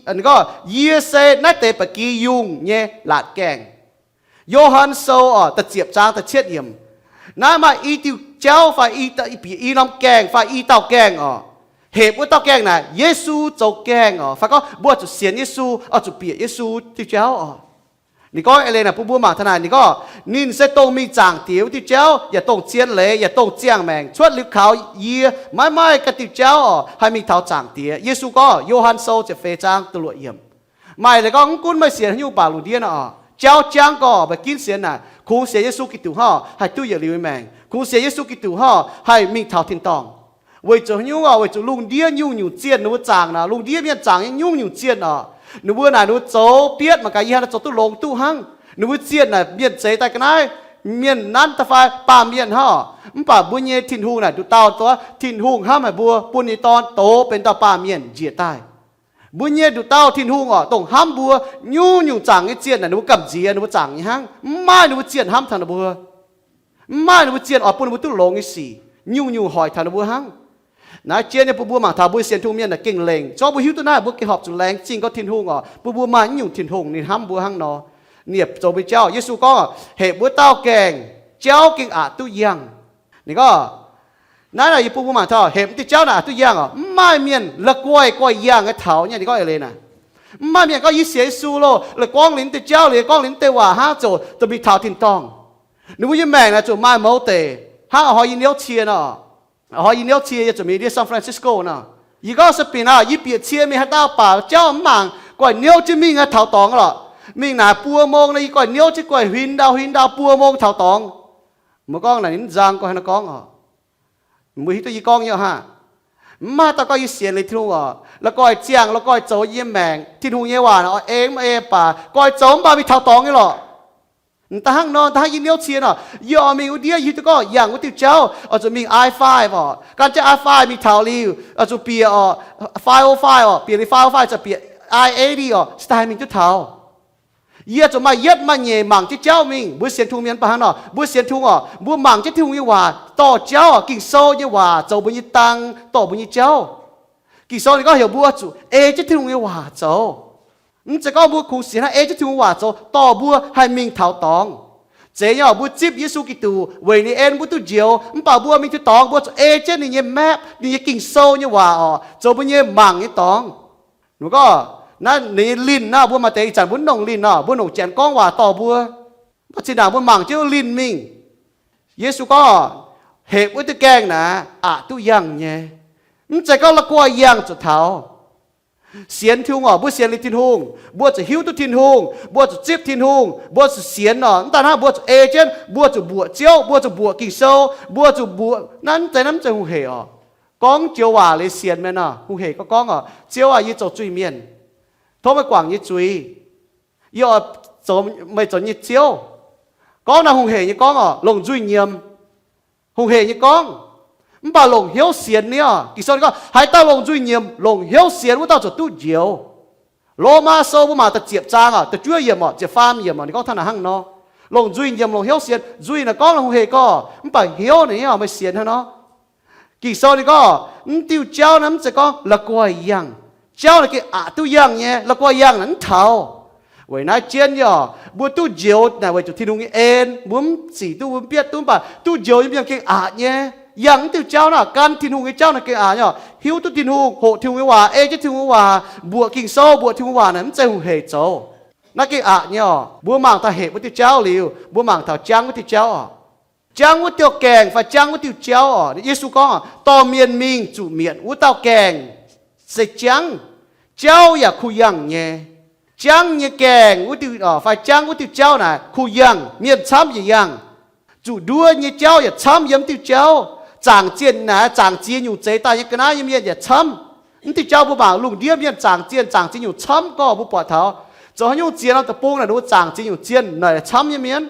gorngv, yie se naaiv deix ba'gi yungh nyei laatc gaengh. Yo^han Sou oc, da'ziepc zaang da'cietv yiemc. Naaiv maaih i diuh jauv fai i, bieqc i norm gaengh fai i dauh gaengh oc. Hepc wuov dauh gaengh naaic Yesu zoux gaengh oc. Fai gorngv mbuo zuqc sienx Yesu, oix zuqc bieqc Yesu diuh jauv oc. Ninh gorngv eix leiz naaic bun mbuo mangc taux naaic, ninh gorngv, ninh se dongh mingh Zaangc Diex wuov diuh jauv, yaac dongh zien leiz, yaac dongh ziangh maengc. Cuotv liuz kaux yie, maiv maaih ganh diuh jauv oc haih mingh taux Zaangc Diex. Yesu gorngv, Yo^han Sou ziepc feix zaang da'luoqc yiemc. Maaih leiz gorngv mv gunv meih sienx haaix nyungc baac lungh ndiev nor, jauv jangv gorngv meih ginv sienx naaic, kungx sienx Yesu Giduc hnangv haih duqv yietc liuz nyei maengc, kungx sienx Yesu Giduc hnangv haih mingh taux tin-dorngh. Weic zuqc haaix nyungc oc? Weic zuqc lungh ndiev nyungc-nyungc zienh ninh mbuo zaangc naaic, lungh ndiev mienh zaangc nyei nyungc-nyungc zienh oc, ninh mbuo naaic ninh mbuo zoux bietv mangc gaax yie haaix nor zoux duqv longx duqv hnangv. Ninh mbuo zienh naaic mienh zeix daaih ga'naaiv, mienh nanv daaih fai baamh mienh hnangv. Mv baac mbuo nyei Tin-Hungh naaic nduqc dauh zoux, Tin-Hungh hnamv haic mbuo, bun ninh nyei Dorn douz benx dauh baamh mienh njiec daaih. Mbuo nyei nduqc dauh Tin-Hungh oc, dongh hnamv mbuo. Nyungc-nyungc zaangc nyei zienh naaic ninh mbuo gamh nziex ninh mbuo zaangc nyei hnangv. Mv maaih ninh mbuo zienh hnamv taux ninh mbuo. Mv maaih ninh mbuo zienh oix bun ninh mbuo duqv longx nyei sic. Nyungc-nyungc hoic taux ninh mbuo hnangv. Naaiv jien nyei bun mbuo mangc taux mbuo sienx Tin-Hungh mienh naaic gengh lengc. Zorqv mbuo hiuv duqv naaiv, mbuo gengh horpc zuqc laengz zingh gorngv Tin-Hungh oc, bun mbuo maaih nyungc Tin-Hungh ninh hnamv mbuo hnangv nor. Ninh yaac zoux mbuo jauv. Yesu gorngv, hepc wuov dauh gaengh, jauv gengh aqc duqv yangh. Ninh gorngv, naaiv naaic yie bun mbuo mangc taux hepc wuov diuh jauv naaic aqc duqv yangh oc. Mv maaih mienh la'guaih guaih yangh nyei taux nyei. Ninh gorngv eix leiz naaic, mv maaih mienh gorngv yie sienx Yesu loh, la'guaih gorngv liuz naaiv diuh jauv, liuz gorngv liuz naaiv deix waac hnangv ziouc dorh mingh taux tin-dorngh. Ninh mbuo nyei maengc naaic zuqc maaih mouz deic hnangv oix hnoi yie niouv cie nor. Oix hnoi yie niouv cie yie zuqc mingh ndiev San Francisco nor. Yie gorngv, se bieqc naaic yie bieqc cie mingh haaix dauh baac jauv mv mangc, guaih niouv jienv mingh haaix taux dorngx lorqc. Mingh naaic buo mong nor, yie guaih niouv jienv guaih huin ndau huin ndau buo mong taux dorngx. Mbuo gorngv naaic ninh mv nzang gorngv haaix nor gorngv oc. Mbuo hiuv duqv yie gorngv nyei oc hnangv. Mv maaih dauh gorngv yie sienx liuz Tin-Hungh oc, la'guaih ziangh la'guaih zoux yie nyei maengc, Tin-Hungh nyei waac naaic oix ei mv ei baac guaih zoux mv baac mingh taux dorngx nyei lorqc. M'daaih hnangv nor, m'daaih hnangv yie niouv cie nor, yie oix mingh wuov ndiev, yie hiuv duqv gorngv yangh wuov diuh jauv oix zuqc mingh I five oc. Gan jienv I five mingh taux liuz oix zuqc bieqc oc, five oh five oc, bieqc liuz five oh five ziouc bieqc I eighty oc, se daaih mingh duqv taux. Yie zuqc maaih yietv maaih nyeic mangc jienv jauv mingh. Mbuo sienx Tin-Hungh mienh mv baac hnangv nor, mbuo sienx Tin-Hungh oc, mbuo mangc jienv Tin-Hungh nyei waac dorh jauv oc, Ging-Sou nyei waac zoux mbuo nyei dang, dorh mbuo nyei jauv. Ging-Sou ninh gorngv heuc mbuo zuqc ei jienv Tin-Hungh nyei waac zoux. Mv zeiz gorngv mbuo kungx sienx hnangv, ei jienv Tin-Hungh waac zoux dorh mbuo haih mingh taux dorngx. Zeiz nyei oc, mbuo zipv Yesu Giduc weic ninh en mbuo duqv njoux, mv baac mbuo mingh taux dorngx mbuo zuqc ei jienv ninh nyei map, ninh nyei Ging-Sou nyei waac oc, zoux mbuo nyei mangc nyei dorngx. Ninh gorngv, naaiv ninh nyei linh nor, mbuo maaih deix ih zanc mbuo mv nongc linh nor, mbuo nongc janx gorngv waac dorh mbuo. Mv baac zinh ndaangc mbuo mangc jienv wuov linh mingh. Yesu gorngv, hepc wuov diuh gaengh naaic aqc duqv yangh nyei. Mv zeiz gorngv la'guaih yangh zuqc taux. Sienx Tin-Hungh oc, mbuo sienx liuz Tin-Hungh, mbuo zuqc hiuv duqv Tin-Hungh, mbuo zuqc zipv Tin-Hungh, mbuo zuqc sienx oc. Mv daaih hnangv mbuo zuqc ei jienv, mbuo zuqc mbuoqc Ziouv, mbuo zuqc mbuoqc Ging-Sou, mbuo zuqc mbuoqc naaiv, mv zeiz naaiv, mv zeiz hungh hec oc. Gorngv joux waac leiz sienx mienh oc, hungh hec gorngv gorngv oc, Ziouv aah, yie zoux zuiz-mienh, tov meih guangc yie nyei zuiz. Yie oix zoux meih zoux nyei Ziouv. Gorngv naaiv hungh hec nyei gorngv oc, longc nzuih nyiemc. Hungh hec nyei gorngv. Mv baac longc hnyouv sienx ni oc. Ging-Sou ninh gorngv, haaix dauh longc nzuih nyiemc, longc hnyouv sienx, wuov dauh ziouc duqv njoux. Lomaa Sou mbuo mangc da'ziepc zaang oc, da'juov yiemc oc, ziepc faam yiemc oc, ninh gorngv hnangv naaic hnangv nor. Longc nzuih nyiemc, longc hnyouv sienx. Nzuih naaic gorngv longc hungh hec gorngv, mv baac hnyouv naaic nyei oc, meih sienx hnangv nor. Ging-Sou ninh gorngv, mv diuh jauv naaiv mv zeiz gorngv la'guaih yangh. Jauv naaic gengh aqc duqv yangh nyei, la'guaih yangh naaic mv taux. Weic naaiv jienv nyei oc, mbuo duqv njoux naaic weic zuqc Tin-Hungh nyei en, mbuo mv zic duqv, mbuo mv bietv duqv, mv baac duqv njoux nyei mienh gengh aqc nyei. Yangh mv diuh jauv naaic, gan Tin-Hungh nyei jauv naaic gengh aqc nyei oc. Hiuv duqv Tin-Hungh, hoqc Tin-Hungh nyei waac, ei jienv Tin-Hungh nyei waac, mbuoqc Ging-Sou, mbuoqc Tin-Hungh waac naaic mv zeiz hungh hec zoux. Naaiv gengh aqc nyei oc. Mbuo mangc taux hepc wuov diuh jauv liuz, mbuo mangc taux jangv wuov diuh jauv oc. Jangv wuov diuh gaengh fai jangv wuov diuh jauv oc. Yesu gorngv, dorh mienh mingh zuqc mietc wuov dauh gaengh se jangv, jauv yaac kuh yangh nyei. Jangv nyei gaengh wuov diuh oc, fai jangv wuov diuh jauv naaic kuh yangh, mienh camv yaac yangh. Zuqc nduov nyei jauv yaac camv yiem diuh jauv. Zaangc zienh naaic, zaangc ziex nyungc zeix daaih nyei ga'naaiv nyei mienh yaac camv. Mv diuh jauv mbuo mangc lungh ndiev mienh zaangc zienh, zaangc zienh nyungc camv gorqv mbuo buatc taux, zoux haaix nyungc ziex norm deic-bung naaic ninh mbuo zaangc ziex nyungc zienh naaic camv nyei mienh.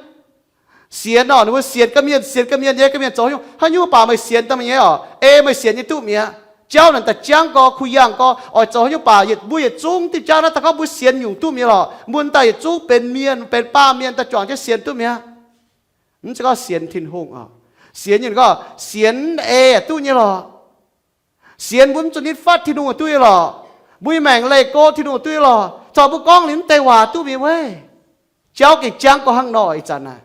Sienx orqc, ninh mbuo sienx ganh mienh, sienx ganh mienh, nyei ganh mienh zoux haaix nyungc, haaix nyungc baac meih sienx daaih meih nyei orqc, ei meih sienx nyei duqv mi'aqv. Jauv naaic daaih jangv gorx kuh yangh gorx, oix zoux haaix nyungc baac yietc, mbuo yietc zungv diuh jauv naaiv daaih gorngv mbuo sienx nyungc duqv mi'aqv lorqc, mbuo daaih yietc zungv benx mienh, benx baamh mienh daaih juangc jienv sienx duqv mi'aqv. Mv zeiz gorngv sienx Tin-Hungh orqc, sienx nyungc gorngv sienx ei duqv nyei lorqc. Sienx mbuo mv zuqc nitv fatv Tin-Hungh duqv nyei lorqc. Mbuo nyei maengc leih go Tin-Hungh duqv nyei lorqc. Corc mbuo gorngv liuz mv deix waac duqv mi'aqv. Jauv gengh jangv gorx hnangv nor ih zanc naaic.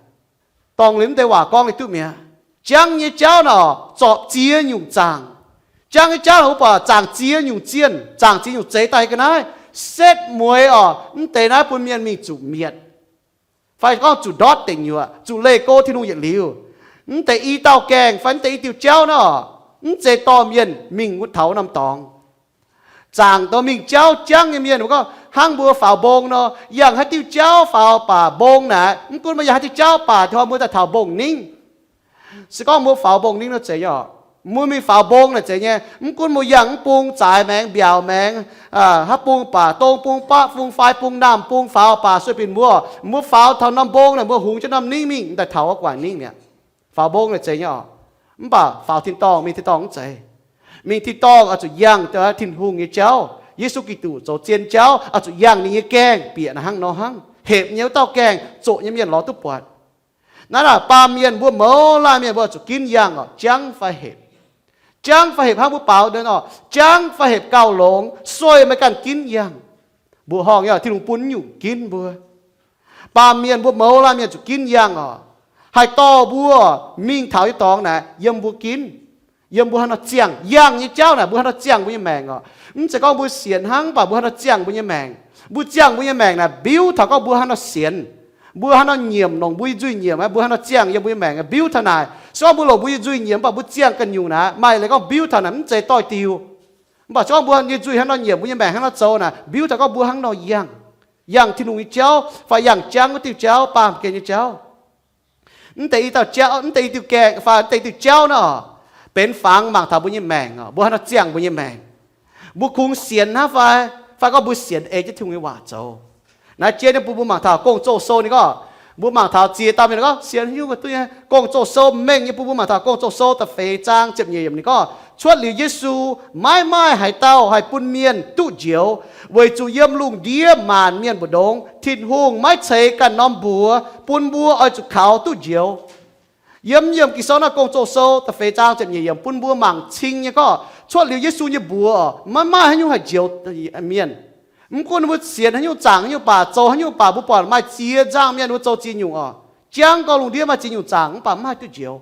Dorngc liuz mv deix waac gorngv liuz duqv mi'aqv. Jangv nyei jauv naaic zorpc ziex nyungc zaangc. Jangv nyei jauv naaic mbuo buatc zaangc ziex nyungc zienh, zaangc ziex nyungc zeix daaih ga'naaiv, setv mueiz orqc, mv deix naaiv bun mienh mingh zuqc mietc, fai gorngv zuqc ndortv deic nyuoqc, zuqc leih go Tin-Hungh yietc liuz. Mv deix i dauh gaengh fai mv deix i diuh jauv naaiv orqc, mv zeiz dorh mienh mingh wuov taux norm dorngx. Zaangc dorh mingh jauv jangv nyei mienh, mbuo gorngv hnangv mbuo faaux mbong nor, yangh haaix diuh jauv faaux baac mbong naaic, mv gunv mbuo yangh haaix diuh jauv baac, hnoi mbuo daaih taux mbong ningv. Se gorngv mbuo faaux mbong ningv nor zeiz nyei orqc. Mbuo mingh faaux mbong naaic zeiz nyei, mv gunv mbuo yangh mv bung, zaaix maengx, mbiaauc maengx, haaix bung baac, dong bung, baqv bung, fai bung, naamh bung faaux baac sueih binc mbuo, mbuo faaux taux norm mbong naaic, mbuo hungx jienv norm ningv mingh, daaih taux wuov gu'nguaaic ningv mi'aqv. Faaux mbong naaic zeiz nyei orqc. Mv baac faaux tin-dorngh, mingh tin-dorngh mv zeiz. Mingh tin-dorngh oix zuqc yangh Tin-Hungh nyei jauv. Yesu Giduc zoux zien jauv, oix zuqc yangh ninh nyei gaengh bieqc naaic hnangv nor hnangv. Hepc nyei wuov dauh gaengh zoqc nyei mienh lorz duqv buatc. Naaiv naaic baamh mienh mbuo mouz laanh mienh mbuo oix zuqc ginv yangh orqc, jangv fai hepc. Jangv fai hepc hnangv mbuo baaux orqc, jangv fai hepc gauh longx, sueih meih ganh ginv yangh. Mbuoqc horngh nyei, Tin-Hungh bun nyungc ginv mbuo. Baamh mienh mbuo mouz laanh mienh zuqc ginv yangh orqc. Haih dorh mbuo mingh taux nyei dorngx naaic yiem mbuo ginv. Yiem mbuo haaix nor ziangh yangh nyei jauv naaic, mbuo haaix nor ziangh mbuo nyei maengc orqc. Mv zeiz gorngv mbuo sienx hnangv, mv baac mbuo haaix nor ziangh mbuo nyei maengc. Mbuo ziangh mbuo nyei maengc naaic mbiuv taux gorngv mbuo haaix nor sienx. Mbuo haaix nor nyiemc longc mbuo nyei nzuih nyiemc, mbuo haaix nor ziangh yiem mbuo nyei maengc mbiuv taux naaic. Se gorngv mbuo longc mbuo nyei nzuih nyiemc mv baac mbuo ziangh ganh nyungc naaic, maaih leiz gorngv mbiuv taux naaic mv zeiz doix-diuh. Mv baac se gorngv mbuo nyei nzuih haaix nor nyiemc, mbuo nyei maengc haaix nor zoux naaic, mbiuv taux gorngv mbuo hnangv nor yangh. Yangh Tin-Hungh nyei jauv fai yangh jangv wuov diuh jauv, baamh gen nyei jauv. Mv deix i dauh jauv, mv deix i diuh gaengh fai mv deix i diuh jauv naaiv orqc, benx fangx mangc taux mbuo nyei maengc orqc, mbuo haaix nor ziangh mbuo nyei maengc. Mbuo kungx sienx hnangv fai, fai gorngv mbuo sienx ei jienv Tin-Hungh nyei waac zoux. Naaiv jiex nyei bun mbuo mangc taux Gong-Zoh Sou ninh gorngv, mbuo mangc taux ziex dauh mienh gorngv sienx haaix nyungc duqv nyei. Gong-Zoh Sou mengh nyei bun mbuo mangc taux Gong-Zoh Sou da'feix zaang ziepc nyeic yiemc ninh gorngv, cuotv liuz Yesu, maiv maaih haaix dauh haih bun mienh duqv njoux, weic zuqc yiem lungh ndiev maanc mienh mbu'ndongx Tin-Hungh maiv ceix ganh norm mbuox bun mbuo oix zuqc kaux duqv njoux. Yiem, yiem Ging-Sou naaiv Gong-Zoh Sou da'feix zaang ziepc nyeic yiemc bun mbuo mangc cing nyei gorngv, cuotv liuz Yesu nyei mbuox maiv maaih haaix nyungc haih njoux mienh. Mv gunv mbuo sienx haaix nyungc, zaangc haaix nyungc baac, zoux haaix nyungc baac, mbuo buatc maaih ziex nzangh mienh mbuo zoux ziex nyungc orqc. Jangv gorx lungh ndiev maaih ziex nyungc zaangc mv baac mv haih duqv njoux.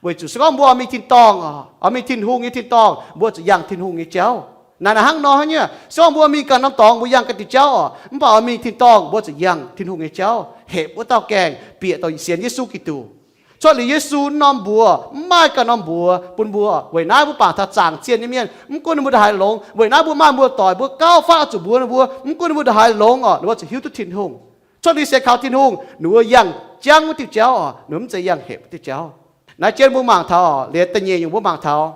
Weic zuqc se gorngv mbuo oix mingh tin-dorngh orqc, oix mingh Tin-Hungh nyei tin-dorngh, mbuo zuqc yangh Tin-Hungh nyei jauv. Naaic naaic hnangv nor hnangv nyei, se gorngv mbuo mingh ganh norm dorngx mbuo yangh ganh diuh jauv orqc, mv baac oix mingh tin-dorngh mbuo zuqc yangh Tin-Hungh nyei jauv, hepc wuov dauh gaengh bieqc douc sienx Yesu Giduc. Cuotv liuz Yesu norm mbuox mv maaih ganh norm mbuox bun mbuo. Weic naaiv mbuo bangc taux zaangc zienh nyei mienh, mv gunv ninh mbuo ndongc haaix longx, weic naaiv mbuo maaih muoz-doic mbuo gauh fatv oix zuqc mbuox ninh mbuo, mv gunv ninh mbuo ndongc haaix longx orqc, ninh mbuo zuqc hiuv duqv Tin-Hungh. Cuotv liuz sienx kaux Tin-Hungh, ninh mbuo yangh jangv wuov diuh jauv orqc, ninh mbuo mv zeiz yangh hepc wuov diuh jauv. Naaiv jien mbuo mangc taux liuz da'nyeic nyungc mbuo mangc taux,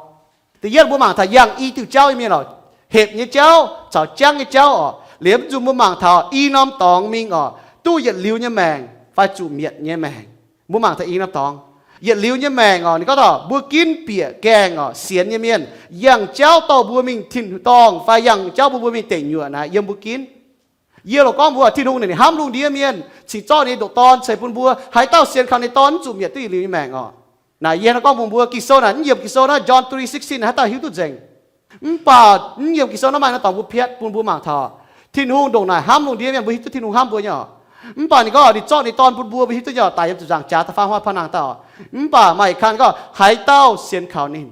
da'yietv mbuo mangc taux yangh i diuh jauv nyei mienh orqc, hepc nyei jauv caux jangv nyei jauv orqc. Liuz mv nzunc mbuo mangc taux i norm dorngx mingh orqc, duqv yietc liuz nyei maengc fai zuqc mietc nyei maengc. Mbuo mangc taux i norm dorngx, yietc liuz nyei maengc orqc, ninh gorngv taux mbuo ginv bieqc gaengh orqc, sienx nyei mienh, yangh jauv dorh mbuo mingh tin-dorngh fai yangh jauv bun mbuo mingh deic nyuoqc naaic yiem mbuo ginv. Yie loc gorngv mbuo Tin-Hungh ninh hnamv lungh ndiev mienh, cingx zorqv ninh nyei ndoqc Dorn ceix bun mbuo, haaix dauh sienx kaux ninh Dorn mv zuqc mietc duqv yietc liuz nyei maengc orqc. Naaic yie hnangv gorngv bun mbuo, Ging-Sou naaic mv yiemc Ging-Sou naaiv, John three sixteen, haaix dauh hiuv duqv nzengc. Mv baac mv yiemc Ging-Sou naaiv maaih norm dorngx mbuo piatv bun mbuo mangc taux, Tin-Hungh ndongc naaic hnamv lungh ndiev mienh, mbuo hiuv duqv Tin-Hungh hnamv mbuo nyei orqc. Mv baac ninh gorngv ninh zorqv ninh Dorn bun mbuo, mbuo hiuv duqv nyei orqc, daic yiem ziepc nzaangc jaax da'faam hnoi paan nangh dauh. Mv baac maaih ih kang ninh gorngv haaix dauh sienx kaux ninh,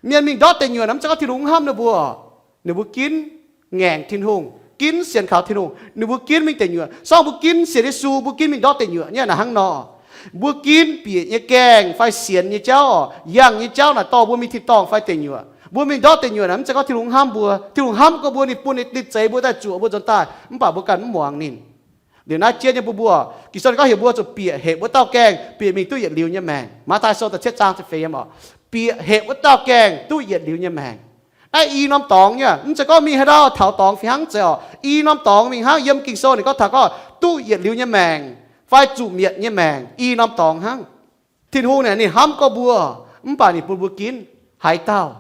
mienh mingh ndortv deic nyuoqc naaic, mv zeiz gorngv Tin-Hungh mv hnamv ninh mbuo. Ninh mbuo ginv ngaengc Tin-Hungh, ginv sienx kaux Tin-Hungh, ninh mbuo ginv mingh deic nyuoqc. Se gorngv mbuo ginv sienx Yesu, mbuo ginv mingh ndortv deic nyuoqc nyei naaic hnangv nor, mbuo ginv bieqc nyei gaengh fai sienx nyei jauv orqc, yangh nyei jauv naaic dorh mbuo mingh tin-dorngh fai deic nyuoqc. Mbuo mingh ndortv deic nyuoqc naaic, mv zeiz gorngv Tin-Hungh mv hnamv mbuo. Tin-Hungh hnamv gorx mbuo, ninh bun ninh, ninh zeix mbuo daaih zuoqc mbuo nzuonx daaih, mv baac mbuo ganh mv muangx ninh. Liuz naaiv jien nyei mbuo, mbuo, Ging-Sou ninh gorngv heuc mbuo zuqc bieqc hepc wuov dauh gaengh, bieqc mingh duqv yietc liuz nyei maengc. Matv^taai Sou da'cietv zaang ziepc feix yiemc orqc, bieqc hepc wuov dauh gaengh duqv yietc liuz nyei maengc. Aeqv, i norm dorngx nyei, mv zeiz gorngv mingh haaix ndau taux dorngx fih hnangv zeiz oc. I norm dorngx mingh hnangv. Yiem Ging-Sou ninh gorngv taux gorngv duqv yietc liuz nyei maengc fai zuqc mietc nyei maengc, i norm dorngx hnangv. Tin-Hungh naaic ninh hnamv gorngv mbuo, mv baac ninh bun mbuo ginv haaix dauh,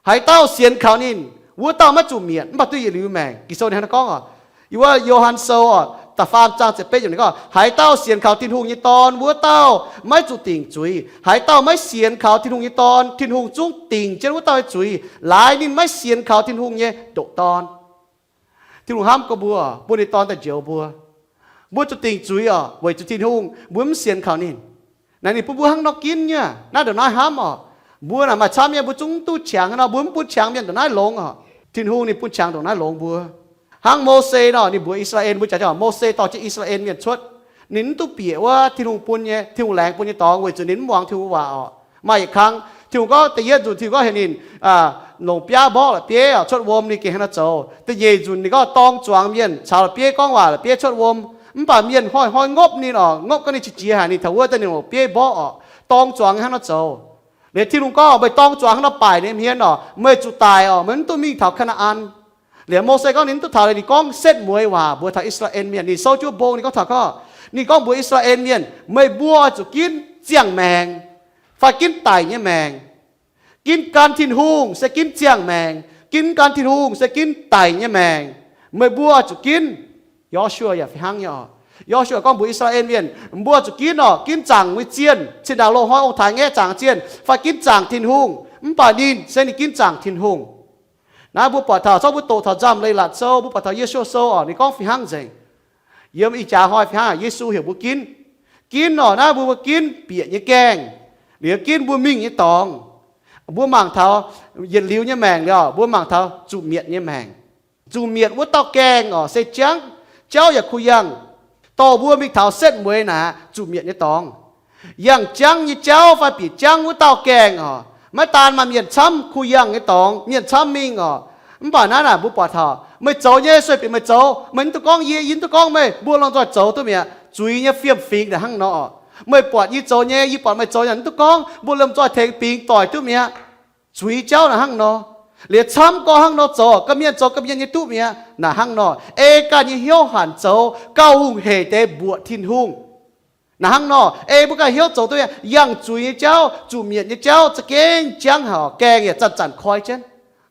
haaix dauh sienx kaux ninh, wuov dauh maiv zuqc mietc mv baac duqv yietc liuz maengc. Ging-Sou ninh hnangv naaiv gorngv oc. Yiem wuov Yo^han Sou oc, da'faam zaang ziepc betv yiemc ninh gorngv, haaix dauh sienx kaux Tin-Hungh nyei Dorn, wuov dauh maiv zuqc dingc zuiz. Haaix dauh maiv sienx kaux Tin-Hungh nyei Dorn, Tin-Hungh zungv dingc jienv wuov dauh nyei zuiz, laaix ninh maiv sienx kaux Tin-Hungh nyei ndoqc Dorn. Tin-Hungh hnamv gorngv mbuo, bun ninh Dorn daaih njoux mbuo. Mbuo zuqc dingc zuiz oc, weic zuqc Tin-Hungh mbuo mv sienx kaux ninh. Naaic ninh bun mbuo hnangv nor ginv nyei. Naaiv ndongc naaiv hnamv oc. Mbuo naaic maaih camv mienh mbuo zungv duqv qangx nor, mbuo mv bun qangx mienh ndongc naaiv longx oc. Tin-Hungh ninh bun qangx ndongc naaiv longx mbuo. Hnangv Mose nor, ninh mbuox I^saa^laa^en, mbuo jaax, Mose dorh jienv I^saa^laa^en mienh cuotv. Ninh mv duqv bieqc wuov Tin-Hungh bun nyei, Tin-Hungh laengz bun nyei dorngx weic zuqc ninh mv muangx Tin-Hungh waac oc. Maaih yietc kangv Tin-Hungh gorngv da'yietv nzunc Tin-Hungh gorngv heuc ninh longc biaav mborqv la'bieiv oc, cuotv wuom, ninh gengh hnangv nor zoux. Da'nyeic nzunc ninh gorngv dorng zuangx mienh caux la'bieiv gorngv waac, la'bieiv cuotv wuom. Mv baac mienh hnoi-hnoi ngopv ninh oc, ngopv gorngv ninh qiex jiez haic, ninh taux wuov daaih ninh longc bieiv mborqv oc, dorng zuangx hnangv nor zoux. Liuz Tin-Hungh gorngv, meih dorng zuangx hnangv nor baaic nyei hmien oc, meih zuqc daic oc, meih mv duqv mingh taux Kaa^naa^an. Liuz Mose gorngv ninh mv duqv taux, ninh gorngv setv mueiz waac mbuox taux I^saa^laa^en mienh. Ninh souv jienv mbong ninh gorngv taux gorngv, ninh gorngv mbuox I^saa^laa^en mienh, meih mbuo oix zuqc ginv ziangh maengc fai ginv daic nyei maengc. Ginv gan Tin-Hungh se ginv ziangh maengc, ginv gan Tin-Hungh se ginv daic nyei maengc. Meih mbuo oix zuqc ginv. Yo^su^waa yaac fih hnangv nyei oc. Yo^su^waa gorngv mbuox I^saa^laa^en mienh, mbuo zuqc ginv oc, ginv zaangc nyei zienh, cin-ndaangc loz-hnoi ong-taaix ngaeqv zaangc zienh, fai ginv zaangc Tin-Hungh. Mv baac ninh se ninh ginv zaangc Tin-Hungh. Naaiv mbuo buatc taux, zorqv mbuo doqc taux Nzamv Leiz-Latc Sou, mbuo buatc taux Ye^sua Sou oc, ninh gorngv fih hnangv nzengc. Yiem ih jaax hnoi fih hnangv, Yesu heuc mbuo ginv. Ginv oc, naaiv mbuo, mbuo ginv bieqc nyei gaengh, liuz ginv mbuo mingh nyei dorngx. Mbuo mangc taux yietc liuz nyei maengc liuz, mbuo mangc taux zuqc mietc nyei maengc. Zuqc mietc wuov dauh gaengh oc, se jangv, jauv yaac kuh yangh, dorh mbuo mingh taux setv mueiz naaic zuqc mietc nyei dorngx. Yangh jangv nyei jauv fai bieqc jangv wuov dauh gaengh oc, maiv daan maaih mienh camv kuh yangh nyei dorngx, mienh camv mingh oc. Mv baac naaiv naaic mbuo buatc taux meih zoux nyei sueih bieqc meih zoux, meih mv duqv gorngv yie, yie mv duqv gorngv meih, mbuo lomh nzoih zoux duqv mi'aqv. Zuiz nyei fiem-fingx naaic hnangv nor oc. Meih buatc yie zoux nyei, yie buatc meih zoux nyei, mv duqv gorngv, mbuo lomh nzoih tengx bingx doic duqv mi'aqv. Zuiz jauv naaic hnangv nor. Liuz camv gorx hnangv nor zoux, ga'mienh zoux ga'mienh nyei duqv mi'aqv. Naaic hnangv nor, ei ganh nyei hnyouv hanc zoux gauh hungh heic deix mbuoqc Tin-Hungh. Naaic hnangv nor, ei mbuo ganh hnyouv zoux duqv mi'aqv. Yangh zuiz nyei jauv, zuqc mietc nyei jauv za'gengh jangv haic oc. Gaengh yaac zanc-zanc koi jienv.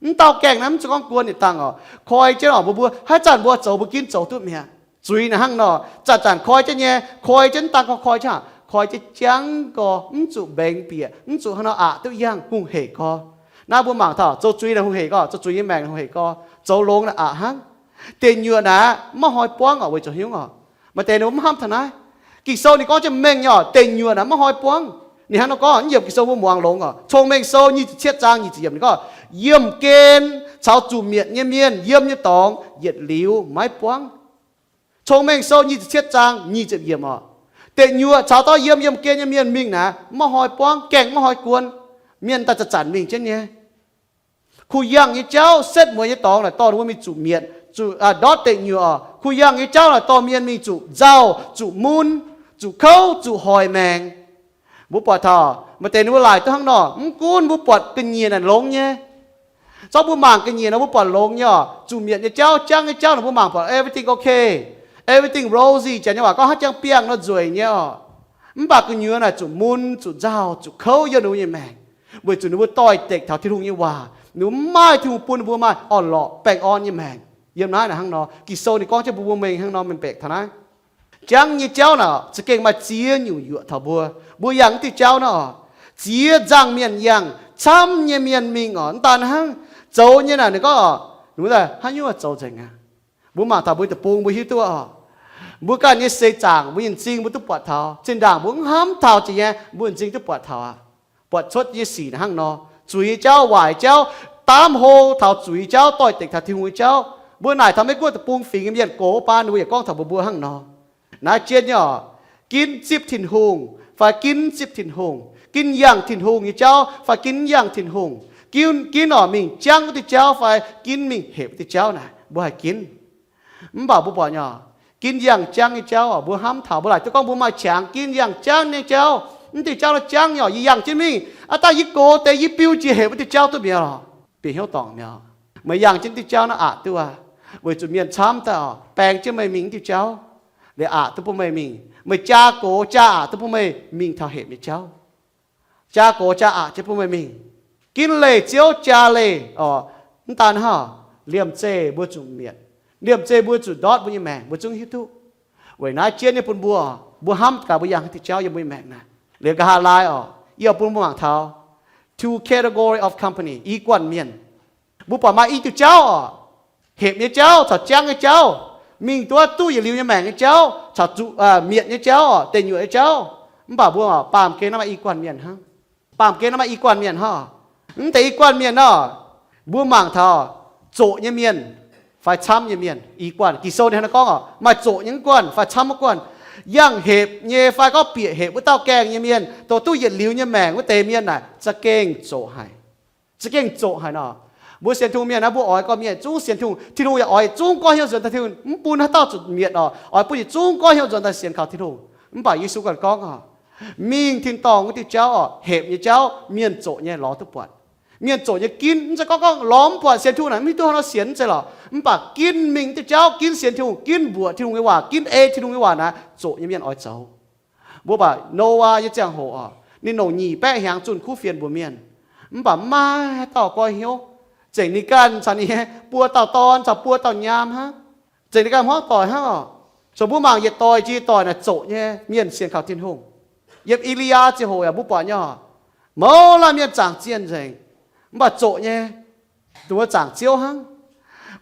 Mv dauh gaengh naaiv mv zeiz gorngv guon yietc dangh oc. Koi jienv oc, mbuo, mbuo haaix zanc mbuo zoux, mbuo ginv zoux duqv mi'aqv. Zuiz naaic hnangv nor, zanc-zanc koi jienv nyei, koi jienv mv daan gorngv koi jienv aqv, koi jienv jangv gorx, mv zuqc mbengx bieqc, mv zuqc hnangv nor aqc duqv yangh, hungh heic gorx. Naaiv mbuo mangc taux zoux zuiz naaic hungh heic gorx, zoux zuiz nyei maengc hungh heic gorx, zoux longx naaic aqc hnangv. Deic nyuoqc naaic maiv hnoi buangv oc, weic zuqc hnyouv oc. Maaih deix ninh mbuo mv hnamv taux naaiv. Ging-Sou ninh gorngv jienv mengh nyei oc, deic nyuoqc naaic maiv hnoi buangv. Ninh hnangv nor gorngv, mv yiemc Ging-Sou mbuo muangx longx oc. Cong-Mengh Sou nyic ziepc cietv zaang nyic ziepc yiemc ninh gorngv, yiemh gen caux zuqc mietc nyei mienh yiem nyei dorngx yietc liuz maiv buangv. Cong-Mengh Sou nyic ziepc cietv zaang nyic ziepc yiemc oc. Deic nyuoqc caux dauh yiem yiemh gen nyei mienh mingh naaic, maiv hnoi buangv, gaengh maiv hnoi guon. Mienh daaih zanc-zanc mingh jienv nyei. Kuh yangh nyei jauv, setv mueiz nyei dorngx naaic dorh ninh mbuo mingh zuqc mietc, zuqc, aa, ndortv deic nyuoqc oc. Kuh yangh nyei jauv naaic dorh mienh mingh zuqc nzauh, zuqc mun, zuqc kouv, zuqc hoic maengc. Mbuo buatc taux maaih deix ninh mbuo laaic duqv hnangv nor, mv gunv mbuo buatc ga'nyiec naaic longx nyei. Zorqv mbuo mangc ga'nyiec nor mbuo buatc longx nyei oc. Zuqc mietc nyei jauv, jangv nyei jauv naaic mbuo mangc buatc everything okay, everything rosy, janx nyei waac gorngv hnangv jangx biangh nor nzueic nyei oc. Mv baac gu'nyuoz naaic zuqc mun, zuqc nzauh, zuqc kouv yiem ninh mbuo nyei maengc, weic zuqc ninh mbuo doix-dekc taux Tin-Hungh nyei waac. Ninh mbuo mv maaih Tin-Hungh bun ninh mbuo maaih orn-lorqc baengh orn nyei maengc. Yiem naaiv naaic hnangv nor, Ging-Sou ninh gorngv jienv mbuo, mbuo mengh hnangv nor mengh baeqc taux naaiv. Jangv nyei jauv naaic za'gengh maaih ziex nyungc yuoqc taux mbuo. Mbuo yangh mv diuh jauv naaiv oc, ziex nzangc mienh yangh, camv nyei mienh mingh oc. Mv daan hnangv, zoux nyei naaic ninh gorngv oc, ninh mbuo haaix nyungc zoux nzengc aqv. Mbuo mangc taux mbuo deic-bung mbuo hiuv duqv oc. Mbuo ganh nyei seix zaangc, mbuo nyei m'zing mbuo duqv buatc taux. Zinh ndaangc mbuo mv hnamv taux jiex nyei, mbuo m'zing duqv buatc taux aqv. Buatc cuotv nyei sic hnangv nor, zuiz nyei jauv, waaic jauv, daamv hlo taux zuiz nyei jauv, doix-dekc taux Tin-Hungh nyei jauv. Mbuo naaic taux Meiv Guoqv deic-bung fingx nyei mienh gox baan ninh mbuo yaac gorngv taux mbuo mbuo hnangv nor. Naaiv jienv nyei oc, ginv zipv Tin-Hungh fai ginv zipv Tin-Hungh, ginv yangh Tin-Hungh nyei jauv fai ginv yangh Tin-Hungh, ginv, ginv oc mingh jangv wuov diuh jauv fai ginv mingh hepc wuov diuh jauv naaic, mbuo haih ginv. Mv baac mbuo buatc nyei oc, ginv yangh jangv nyei jauv oc, mbuo hnamv taux mbuo laaic duqv gorngv mbuo maaih qangx ginv yangh jangv nyei jauv. Mv diuh jauv naaiv jangv nyei oc, yie yangh jienv mingh, aa, daaih yie gox deix yie biu jiex hepc wuov diuh jauv duqv mi'aqv lorqc, bieqc hnyouv dorngc mi'aqv. Meih yangh jienv diuh jauv naaiv aqc duqv aqv, weic zuqc mienh camv daaih oc, baeng jienv meih mingh diuh jauv, liuz aqc duqv bun meih mingh. Meih jaa gox jaa aqc duqv bun meih mingh taux hepc nyei jauv. Jaa gox jaa aqc jienv bun meih mingh. Ginv leih Ziouv jaa leih oc. Mv daan hnangv, liemh zeih mbuo zuqc mietc, liemh zeih mbuo zuqc ndortv mbuo nyei maengc, mbuo zungv hiuv duqv. Weic naaiv jienv nyei bun mbuo, mbuo hnamv gaax mbuo yangh haaix diuh jauv yiem mbuo nyei maengc naaic. Liuz nqa'haav laai oc, yie bun mbuo mangc taux two category of company, i guanh mienh. Mbuo buatc maaih i diuh jauv oc, hepc nyei jauv caux jangv nyei jauv, mingh duqv duqv yietc liuz nyei maengc nyei jauv caux zuqc mietc nyei jauv oc, deic nyuoqc nyei jauv. Mv baac mbuo baamh gen naaiv maaih i guanh mienh hnangv. Baamh gen naaiv maaih i guanh mienh hnangv. Mv deix i guanh mienh nor, mbuo mangc taux zoqc nyei mienh fai camv nyei mienh. I guanh Ging-Sou ninh hnangv naaiv gorngv oc, maaih zoqc nyei guanh fai camv wuov guanh. Yangh hepc nyei fai gorngv bieqc hepc wuov dauh gaengh nyei mienh, dongh duqv yietc liuz nyei maengc wuov deix mienh naaic za'gengh zoqc haic. Za'gengh zoqc haic nor. Mbuo sienx Tin-Hungh mienh naaiv, mbuo oix gorngv mienh zungv sienx Tin-Hungh. Tin-Hungh yaac oix zungv goiv hnyouv nzuonx daaih, Tin-Hungh mv bun haaix dauh zuqc mietc oc, oix bun yietc zungv goiv hnyouv nzuonx daaih sienx kaux Tin-Hungh. Mv baac Yesu ganh gorngv oc, mingh tin-dorngh wuov diuh jauv oc, hepc nyei jauv, mienh zoqc nyei lorz duqv buatc. Mienh zoqc nyei ginv, mv zeiz gorngv gorngv lorz mv buatc sienx Tin-Hungh naaic mv hiuv duqv haaix nor sienx, mv zeiz lorqc. Mv baac ginv mingh diuh jauv, ginv sienx Tin-Hungh, ginv mbuoqc Tin-Hungh nyei waac, ginv ei Tin-Hungh nyei waac naaic, zoqc nyei mienh oix zoux. Mbuo buatc Noyaa nyei ziangh hoc oc, ninh longc nyic baeqv hnyangx zunh kuv fienx mbuox mienh, mv baac maiv maaih haaix dauh goiv hnyouv. Zengc ninh ganh caux ninh nyei buo dauh dorn caux buo dauh nyaam hnangv. Zengc ninh ganh hmuangv doic hnangv oc. So mbuo mangc yietc doic jiex doic naaic zoqc nyei mienh sienx kaux Tin-Hungh. Yiem E^li^yaa ziangh hoc yaac mbuo buatc nyei oc, mouz laanh mienh zaangc zienh nzengc, mv baac zoqc nyei, dongh wuov zaangc Ziouv hnangv.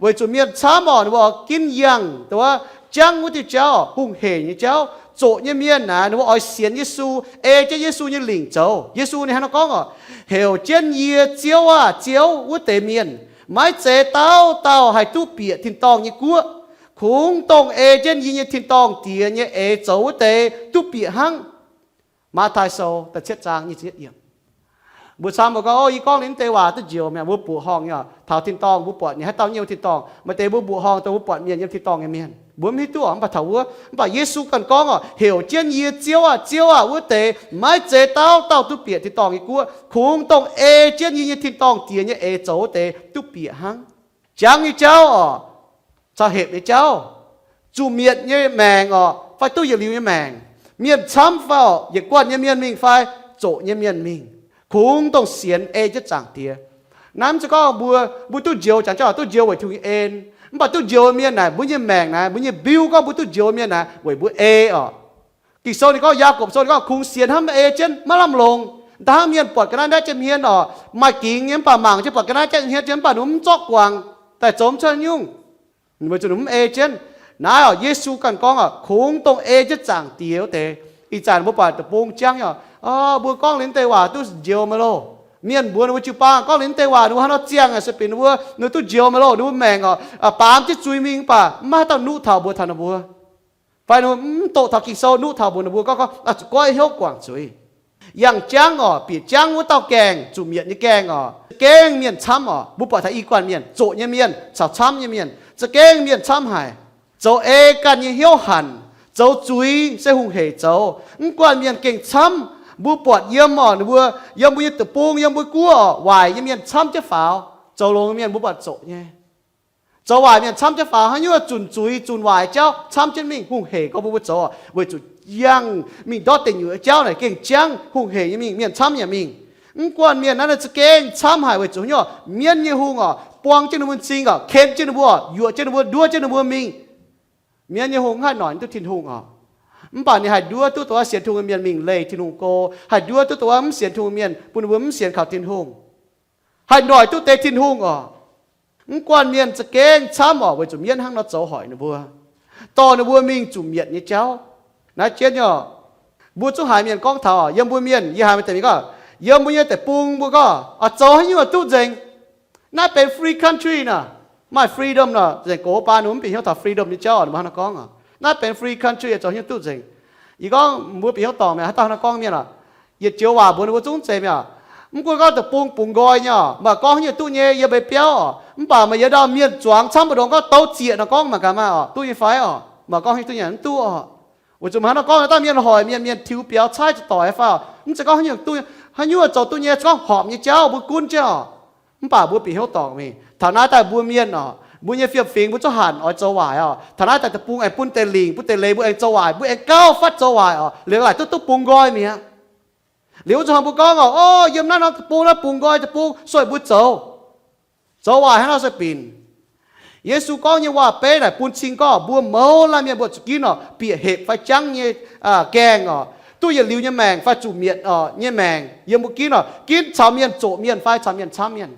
Weic zuqc mienh camv oc, ninh mbuo ginv yangh dongh wuov jangv wuov diuh jauv, hungh hec nyei jauv. Zoqc nyei mienh naaic, ninh mbuo oix sienx Yesu, ei jienv Yesu nyei lingc zoux. Yesu ninh hnangv naaiv gorngv oc, heuc jienv yie, Ziouv aah, Ziouv, wuov deix mienh maiv zeiz dauh dauh haih duqv bieqc tin-dorngh nyei guoqv. Kungx dongh ei jienv yie nyei tin-dorngh Diex nyei eix zoux wuov deix duqv bieqc hnangv. Matv^taai Sou da'cietv zaang nyic ziepc yietv yiemc. Mbuo camv mbuo gorngv, O, yie gorngv liuz naaiv deix waac duqv njoux mi'aqv. Mbuo mbuoqc horngh nyei oc, taux tin-dorngh mbuo buatc ninh haaix dauh nyei tin-dorngh. Maaih deix mbuo mbuoqc horngh dongh mbuo buatc mienh yiem tin-dorngh nyei mienh, mbuo mv hiuv duqv oc. Mv baac taux wuov, mv baac Yesu ganh gorngv oc, heuc jienv yie, Ziouv aah, Ziouv aah, wuov deix maiv zeiz dauh dauh duqv bieqc tin-dorngh nyei guoqv. Kungx dongh ei jienv yie nyei tin-dorngh Diex nyei eix zoux wuov deix duqv bieqc hnangv. Jangv nyei jauv oc, caux hepc nyei jauv, zuqc mietc nyei maengc oc, fai duqv yietc liuz nyei maengc, mienh camv fai oc, yietc guanh nyei mienh mingh fai zoqc nyei mienh mingh, kungx dongh sienx ei jienv Zaangc Diex. Naaiv mv zeiz gorngv mbuo, mbuo duqv njoux, jangx jauv duqv njoux weic Tin-Hungh nyei en. Mv baac duqv njoux mienh naaic, mbuo nyei maengc naaic, mbuo nyei biuv gorngv mbuo duqv njoux mienh naaic weic mbuo ei oc. Ging-Sou ninh gorngv, Yaagorpc Sou ninh gorngv, kungx sienx hnangv maiv ei jienv maiv lamh longc. Da'hnangv mienh buatc ga'naaiv ndaetv jienv hmien oc, maaih gingx nyei mv baac mangc jienv buatc ga'naaiv ndaetv hmien jienv mv baac ninh mv zorqv guangc, daaih zoux mv cuotv nyungc, weic zuqc ninh mv ei jienv. Naaiv oc, Yesu ganh gorngv oc, kungx dongh ei jienv Zaangc Diex wuov deix. Ih zanc mbuo buatc deic-bung jangv nyei oc, mbuo gorngv liuz naaiv deix waac duqv njoux meih loh. Mienh mbuox ninh mbuo jiu-baang gorngv liuz naaiv deix waac ninh mbuo haaix nor ziangh aqv, se bieqc ninh mbuo, ninh mbuo duqv njoux meih loh, ninh mbuo maengc oc, baamz jienv zuiz mingh mv baac maiv maaih haaix dauh nuqv taux mbuox taux ninh mbuo. Fai ninh mbuo mv doqc taux Ging-Sou nuqv taux mbuox ninh mbuo gorngv, gorngv zuqc goiv hnyouv guangc zuiz. Yangh jangv oc, bieqc jangv wuov dauh gaengh, zuqc mietc nyei gaengh oc, za'gengh mienh camv oc. Mbuo buatc taux i guanh mienh, zoqc nyei mienh caux camv nyei mienh, za'gengh mienh camv haic. Zoux ei ganh nyei hnyouv hanc, zoux zuiz se hungh hec zoux. Mv guanh mienh gengh camv. Mbuo buatc yiem oc, ninh mbuo, yiem mbuo nyei deic-bung, yiem mbuo guoqv oc, waaic nyei mienh camv jienv faaux. Zoux longx nyei mienh mbuo buatc zoqc nyei. Zoux waaic mienh camv jienv faaux, haaix nyungc zunh zuiz, zunh waaic jauv camv jienv mingh, hungh hec gorngv mbuo mbuo zoux oc, weic zuqc yangh mingh ndortv deic nyuoqc jauv naaic gengh jangv, hungh hec nyei mingh, mienh camv yaac mingh. Mv guanh mienh naaiv za'gengh camv haic weic zuqc haaix nyungc, mienv nyei hungh oc, buang jienv ninh mbuo m'zing oc, ken jienv ninh mbuo oc, yuoqc jienv ninh mbuo, nduov jienv ninh mbuo mingh. Mienv nyei hungh mv haih noic duqv Tin-Hungh oc. Mv baac ninh haih nduov duqv dongh wuov sienx Tin-Hungh mienh mingh leih Tin-Hungh go, haih nduov duqv dongh wuov mv sienx Tin-Hungh mienh bun ninh mbuo mv sienx kaux Tin-Hungh, haih noic duqv deix Tin-Hungh oc. Mv guanh mienh za'gengh camv oc, weic zuqc mienv hnangv nor zoux hoic ninh mbuo, dorh ninh mbuo mingh zuqc mietc nyei jauv. Naaiv jienv nyei oc. Mbuo zungv haiz mienh gorngv taux, yiem mbuo mienh, yie haiz maaih deix mienh gorngv, yiem mbuo nyei deic-bung mbuo gorngv, oix zoux haaix nyungc duqv nzengc. Naaiv benx free country nor, maaih freedom nor. Nzengc gox baan ninh mbuo mv bieqc hnyouv taux freedom nyei jauv, ninh mbuo hnangv nor gorngv oc. Naaiv benx free country, zoux haaix nyungc duqv nzengc. Yie gorngv mbuo bieqc hnyouv dorngc mi'aqv, haaix dauh hnangv nor gorngv mienh oc. Yietc joux waac mbuox ninh mbuo zungv zeiz mi'aqv. Mv gunv gorngv deic-bung bungx nqoi nyei oc, mv baac gorngv haaix nyungc duqv nyei, yiem mbuo biauv oc. Mv baac maaih yietc dauh mienh zuangx camv mbu'ndongx gorngv douz zieqc nor gorngv mangc gaax maah oc, duqv nyei fai oc? Mv baac gorngv haaix nyungc duqv nyei mv duqv oc. Weic zuqc maaih hnangv nor gorngv, dauh mienh hoic mienh, mienh tiux biaux caaiv ziouc doic fai oc? Mv zeiz gorngv haaix nyungc duqv, haaix nyungc zoux duqv nyei, gorngv horpc nyei jauv mbuo gunv jienv oc. Mv baac mbuo bieqc hnyouv dorngc mingh. Taux naaiv daaih mbuo mienh oc, mbuo nyei fiem-fingx mbuo zungv hanc oix zoux waaic oc. Taux naaiv daaih deic-bung aengx bun deix lingc, bun deix leiz mbuo aengx zoux waaic, mbuo aengx gauh fatv zoux waaic oc. Liuz laaic duqv duqv bungx nqoi mi'aqv. Liuz wuov zanc mbuo gorngv oc, o, yiem naaiv norm deic-bung, naaiv bungx nqoi deic-bung, sueih mbuo zoux, zoux waaic hnangv nor se binc. Yesu gorngv nyei waac-beiv naaic bun cing gorngv mbuo mouz laanh mienh mbuo zuqc ginv oc, bieqc hepc fai jangv nyei gaengh oc, duqv yietc liuz nyei maengc fai zuqc mietc oc nyei maengc yiem mbuo ginv oc, ginv caux mienh zoqc mienh fai caux mienh camv mienh.